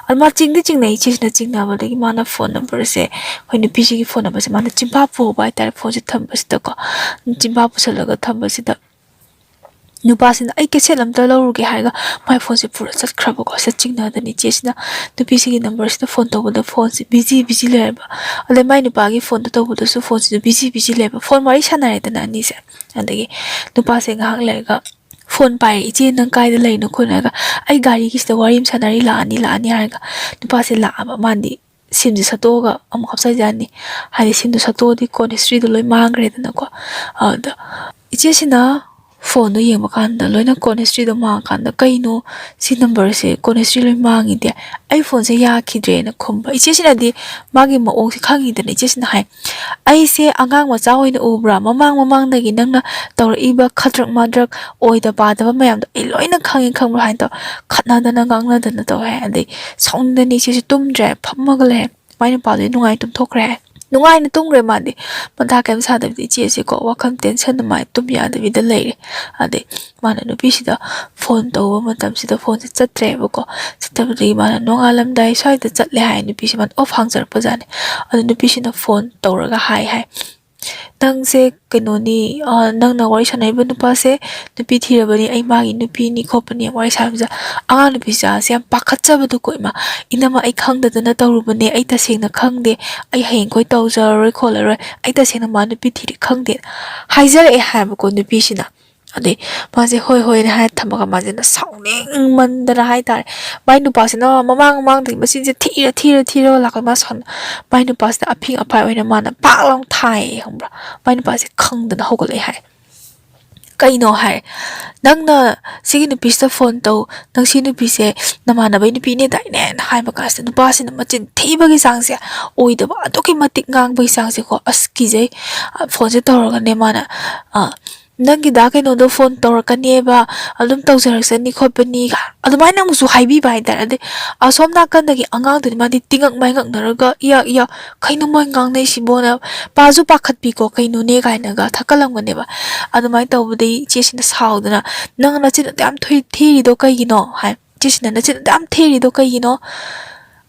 ꯑꯗꯨ ꯃꯥ ꯆꯤꯡꯗꯤ ꯆꯤꯡꯅꯩ, ꯏꯆꯦꯁꯤꯅ ꯆꯤꯡꯅꯕꯗꯒꯤ ꯃꯥꯅ ꯐꯣꯟ ꯅꯝꯕꯔꯁꯦ, ꯑꯩꯈꯣꯏ ꯅꯨꯄꯤꯁꯤꯒꯤ ꯐꯣꯟ ꯅꯝꯕꯔꯁꯦ ꯃꯥꯅ ꯆꯤꯟꯐꯥ ꯄꯨꯍꯧꯕ ꯍꯥꯏꯇꯥꯔꯦ꯫ ꯐꯣꯟꯁꯦ ꯊꯝꯕꯁꯤꯗꯀꯣ, ꯆꯤꯟꯐꯥ ꯄꯨꯁꯜꯂꯒ ꯊꯝꯕꯁꯤꯗ ꯅꯨꯄꯥꯁꯤꯅ "ꯑꯩ ꯀꯦꯁꯦꯠ ꯑꯝꯇ ꯂꯧꯔꯨꯒꯦ" ꯍꯥꯏꯔꯒ ꯃꯥꯏ ꯐꯣꯟꯁꯦ ꯄꯨꯔ ꯆꯠꯈ꯭ꯔꯕꯀꯣ꯫ ꯁꯤꯗ ꯆꯤꯡꯅꯗꯅ ꯏꯆꯦꯁꯤꯅ ꯅꯨꯄꯤꯁꯤꯒꯤ ꯅꯝꯕꯔꯁꯤꯗ ꯐꯣꯟ ꯇꯧꯕꯗ ꯐꯣꯟꯁꯦ ꯕꯤꯖꯤ ꯕꯤꯖꯤ ꯂꯩꯔꯕ꯫ ꯑꯗꯩ ꯃꯥꯏ ꯅꯨꯄꯥꯒꯤ ꯐꯣꯟꯗ ꯇꯧꯕꯗꯁꯨ ꯐꯣꯟꯁꯤꯁꯨ ꯕꯤꯖꯤ ꯕꯤꯖꯤ ꯂꯩꯔꯕ꯫ ꯐꯣꯟ ꯋꯥꯔꯤ ꯁꯥꯟꯅꯔꯦꯗꯅ ꯑꯅꯤꯁꯦ꯫ ꯑꯗꯒꯤ ꯅꯨꯄꯥꯁꯦ ꯉꯥꯏꯍꯥꯛ ꯂꯩꯔꯒ ꯐꯣꯟ ꯄꯥꯏꯔꯦ꯫ "ꯏꯆꯦ, ꯅꯪ ꯀꯥꯏꯗ ꯂꯩꯅꯣ?" ꯈꯣꯠꯅꯣ ꯍꯥꯏꯔꯒ, "ꯑꯩ ꯒꯥꯔꯤꯒꯤꯁꯤꯗ ꯋꯥꯔꯤ ꯑꯃ ꯁꯥꯟꯅꯔꯤ, ꯂꯥꯛꯑꯅꯤ ꯂꯥꯛꯑꯅꯤ" ꯍꯥꯏꯔꯒ ꯅꯨꯄꯥꯁꯦ ꯂꯥꯛꯑꯕ꯫ ꯃꯥꯗꯤ ꯁꯤꯝꯁꯦ ꯁꯠꯇꯣꯛꯑꯒ ꯑꯃꯨꯛ ꯍꯥꯞꯆꯩꯖꯥꯠꯅꯤ꯫ ꯍꯥꯏꯗꯤ ꯁꯤꯝꯗꯣ ꯁꯠꯇꯣꯛꯑꯗꯤ ꯀꯣꯟ ꯍꯤꯁꯇ꯭ꯔꯤꯗꯣ ꯂꯣꯏ ꯃꯥꯡꯈ꯭ꯔꯦꯗꯅꯀꯣ꯫ ꯑꯗ ꯏꯆꯦꯁꯤꯅ ꯐꯣꯟꯗꯣ ꯌꯦꯡꯕ ꯀꯥꯟꯗ ꯂꯣꯏꯅ ꯀꯣꯟ ꯍꯤꯁꯇ꯭ꯔꯤꯗꯣ ꯃꯥꯡꯉꯀꯥꯟꯗ, "ꯀꯩꯅꯣ ꯁꯤ ꯅꯝꯕꯔꯁꯦ ꯀꯣꯟ ꯍꯤꯁꯇ꯭ꯔꯤ ꯂꯣꯏ ꯃꯥꯡꯉꯤꯗꯤ? ꯑꯩ ꯐꯣꯟꯁꯦ ꯌꯥꯈꯤꯗ꯭ꯔꯦꯅ" ꯈꯨꯝꯕ꯫ ꯏꯆꯦꯁꯤꯅꯗꯤ ꯃꯥꯒꯤ ꯃꯑꯣꯡꯁꯦ ꯈꯪꯉꯤꯗꯅ, ꯏꯆꯦꯁꯤꯅ ꯍꯥꯏ, "ꯑꯩꯁꯦ ꯑꯉꯥꯡ ꯃꯆꯥ ꯑꯣꯏꯅ ꯎꯕ꯭ꯔꯥ? ꯃꯃꯥꯡ ꯃꯃꯥꯡꯗꯒꯤ ꯅꯪꯅ ꯇꯧꯔꯛꯏꯕ ꯈꯗ꯭ꯔꯛ ꯃꯥꯗ꯭ꯔꯛ, ꯑꯣꯏꯗ ꯄꯥꯗꯕ ꯃꯌꯥꯝꯗꯣ ꯑꯩ ꯂꯣꯏꯅ ꯈꯪꯉꯤ, ꯈꯪꯕ꯭ꯔꯥ?" ꯍꯥꯏꯅ ꯇꯧ ꯈꯠꯅꯗꯅ ꯉꯥꯡꯅꯗꯅ ꯇꯧꯋꯦ ꯍꯥꯏ꯫ ꯑꯗꯩ ꯁꯥꯎꯅꯤꯡꯗꯅ ꯏꯆꯦꯁꯦ ꯇꯨꯝꯗ꯭ꯔꯦ, ꯐꯝꯃꯒ ꯂꯩꯔꯦ꯫ ꯃꯥꯏ ꯅꯨꯄꯥꯗꯨꯗꯤ ꯅꯨꯡꯉꯥꯏꯅ ꯇꯨꯝꯊꯣꯛꯈ꯭ꯔꯦ ꯍꯥꯏ꯫ ꯅꯨꯡꯉꯥꯏꯅ ꯇꯨꯝꯈ꯭ꯔꯦ ꯃꯥꯗꯤ꯫ ꯃꯊꯥ ꯀꯩꯝ ꯁꯥꯗꯕꯤꯗ ꯏꯆꯦꯁꯦꯀꯣ, ꯋꯥꯈꯜ ꯇꯦꯟꯁꯟ ꯑꯗꯨꯃꯥꯏꯅ ꯇꯨꯝ ꯌꯥꯗꯕꯤꯗ ꯂꯩꯔꯦ꯫ ꯑꯗꯩ ꯃꯥꯅ ꯅꯨꯄꯤꯁꯤꯗ ꯐꯣꯟ ꯇꯧꯕ ꯃꯇꯝꯁꯤꯗ ꯐꯣꯟꯁꯦ ꯆꯠꯇ꯭ꯔꯦꯕꯀꯣ꯫ ꯆꯠꯇꯕꯗꯒꯤ ꯃꯥꯅ ꯅꯣꯡꯉꯥꯜꯂꯝꯗꯥꯏ ꯁ꯭ꯋꯥꯏꯗ ꯆꯠꯂꯦ ꯍꯥꯏ꯫ ꯅꯨꯄꯤꯁꯦ ꯃꯥꯅ ꯑꯣꯐ ꯍꯥꯡꯖꯔꯛꯄꯖꯥꯠꯅꯤ꯫ ꯑꯗꯨ ꯅꯨꯄꯤꯁꯤꯅ ꯐꯣꯟ ꯇꯧꯔꯒ ꯍꯥꯏ ꯍꯥꯏ, "ꯅꯪꯁꯦ ꯀꯩꯅꯣꯅꯤ, ꯑ, ꯅꯪꯅ ꯋꯥꯔꯤ ꯁꯥꯟꯅꯔꯤꯕ ꯅꯨꯄꯥꯁꯦ ꯅꯨꯄꯤ ꯊꯤꯔꯕꯅꯤ, ꯑꯩ ꯃꯥꯒꯤ ꯅꯨꯄꯤꯅꯤ ꯈꯣꯠꯄꯅꯤ" ꯋꯥꯔꯤ ꯁꯥꯟꯅꯕꯁꯦ꯫ ꯑꯉꯥꯡ ꯅꯨꯄꯤꯁꯦ ꯌꯥꯝ ꯄꯥꯈꯠꯆꯕꯗꯣꯀꯣ, "ꯏꯃꯥ, ꯏꯅꯝꯃ, ꯑꯩ ꯈꯪꯗꯗꯅ ꯇꯧꯔꯨꯕꯅꯦ, ꯑꯩ ꯇꯁꯦꯡꯅ ꯈꯪꯗꯦ, ꯑꯩ ꯍꯌꯦꯡꯈꯣꯏ ꯇꯧꯖꯔꯔꯣꯏ ꯈꯣꯠꯂꯔꯣꯏ, ꯑꯩ ꯇꯁꯦꯡꯅ ꯃꯥ ꯅꯨꯄꯤ ꯊꯤꯔꯦ ꯈꯪꯗꯦ" ꯍꯥꯏꯖꯔꯛꯑꯦ ꯍꯥꯏꯕꯀꯣ ꯅꯨꯄꯤꯁꯤꯅ꯫ ꯑꯗꯩ ꯃꯥꯁꯦ "ꯍꯣꯏ, ꯍꯣꯏꯅ" ꯍꯥꯏꯔ ꯊꯝꯃꯒ ꯃꯥꯁꯦ ꯁꯥꯎꯅꯤꯡꯃꯟꯗꯅ ꯍꯥꯏꯇꯥꯔꯦ꯫ ꯃꯥꯏ ꯅꯨꯄꯥꯁꯤꯅ ꯃꯃꯥꯡ ꯃꯃꯥꯡꯗꯒꯤ ꯃꯆꯤꯟꯁꯦ ꯊꯤꯔ, ꯊꯤꯔ, ꯊꯤꯔꯒ ꯂꯥꯛꯄ꯫ ꯃꯥ ꯁꯥꯎꯅ-, ꯃꯥꯏ ꯅꯨꯄꯥꯁꯤꯗ ꯑꯐꯤꯡ ꯑꯐꯥꯏ ꯑꯣꯏꯅ ꯃꯥꯅ ꯄꯥꯛ ꯂꯥꯎ ꯊꯥꯏꯌꯦ, ꯈꯪꯕ꯭ꯔꯥ? ꯃꯥꯏ ꯅꯨꯄꯥꯁꯦ ꯈꯪꯗꯅ ꯍꯧꯒꯠꯂꯛꯑꯦ ꯍꯥꯏ꯫ "ꯀꯩꯅꯣ?" ꯍꯥꯏ꯫ "ꯅꯪꯅ ꯁꯤꯒꯤ ꯅꯨꯄꯤꯁꯤꯗ ꯐꯣꯟ ꯇꯧ, ꯅꯪ ꯁꯤ ꯅꯨꯄꯤꯁꯦ ꯅꯃꯥꯟꯅꯕꯩ ꯅꯨꯄꯤꯅꯦꯗꯥꯏꯅꯦꯅ" ꯍꯥꯏꯕ ꯀꯥꯟꯁꯤꯗ ꯅꯨꯄꯥꯁꯤꯅ ꯃꯆꯤꯟ ꯊꯤꯕꯒꯤ ꯆꯥꯡꯁꯦ, ꯑꯣꯏꯗꯕ ꯑꯗꯨꯛꯀꯤ ꯃꯇꯤꯛ ꯉꯥꯡꯕꯒꯤ ꯆꯥꯡꯁꯦꯀꯣ, ꯑꯁ ꯀꯤꯖꯩ꯫ ꯑ, ꯐꯣꯟꯁꯦ ꯇꯧꯔꯒꯅꯦ ꯃꯥꯅ, ꯑ, "ꯅꯪꯒꯤ ꯗꯥ ꯀꯩꯅꯣꯗꯣ ꯐꯣꯟ ꯇꯧꯔꯛꯀꯅꯦꯕ, ꯑꯗꯨꯝ ꯇꯧꯖꯔꯛꯆꯅꯤ ꯈꯣꯠꯄꯅꯤ" ꯑꯗꯨꯃꯥꯏꯅ ꯑꯃꯨꯛꯁꯨ ꯍꯥꯏꯕꯤꯕ ꯍꯥꯏꯇꯥꯔꯦ꯫ ꯑꯗꯩ ꯑꯁꯣꯝ ꯅꯥꯀꯟꯗꯒꯤ ꯑꯉꯥꯡꯗꯨꯗꯤ ꯃꯥꯗꯤ ꯇꯤꯉꯛ ꯃꯥꯏꯉꯛꯅꯔꯒ, "ꯏꯌꯥ, ꯏꯌꯥ, ꯀꯩꯅꯣ ꯃꯣꯏ ꯉꯥꯡꯅꯩꯁꯤꯕꯣꯅ?" ꯄꯥꯁꯨ ꯄꯥꯈꯠꯄꯤꯀꯣ, "ꯀꯩꯅꯣꯅꯦ?" ꯀꯥꯏꯅꯒ ꯊꯛꯀꯠꯂꯝꯒꯅꯦꯕ꯫ ꯑꯗꯨꯃꯥꯏꯅ ꯇꯧꯕꯗꯩ ꯏꯆꯦꯁꯤꯅ ꯁꯥꯎꯗꯅ, "ꯅꯪ ꯅꯆꯤꯟ ꯑꯗꯨ ꯌꯥꯝ ꯊꯨꯏ-, ꯊꯤꯔꯤꯗꯣ ꯀꯩꯒꯤꯅꯣ?" ꯍꯥꯏ꯫ ꯏꯆꯦꯁꯤꯅ "ꯅꯆꯤꯟ ꯑꯗꯨ ꯌꯥꯝ ꯊꯤꯔꯤꯗꯣ ꯀꯩꯒꯤꯅꯣ?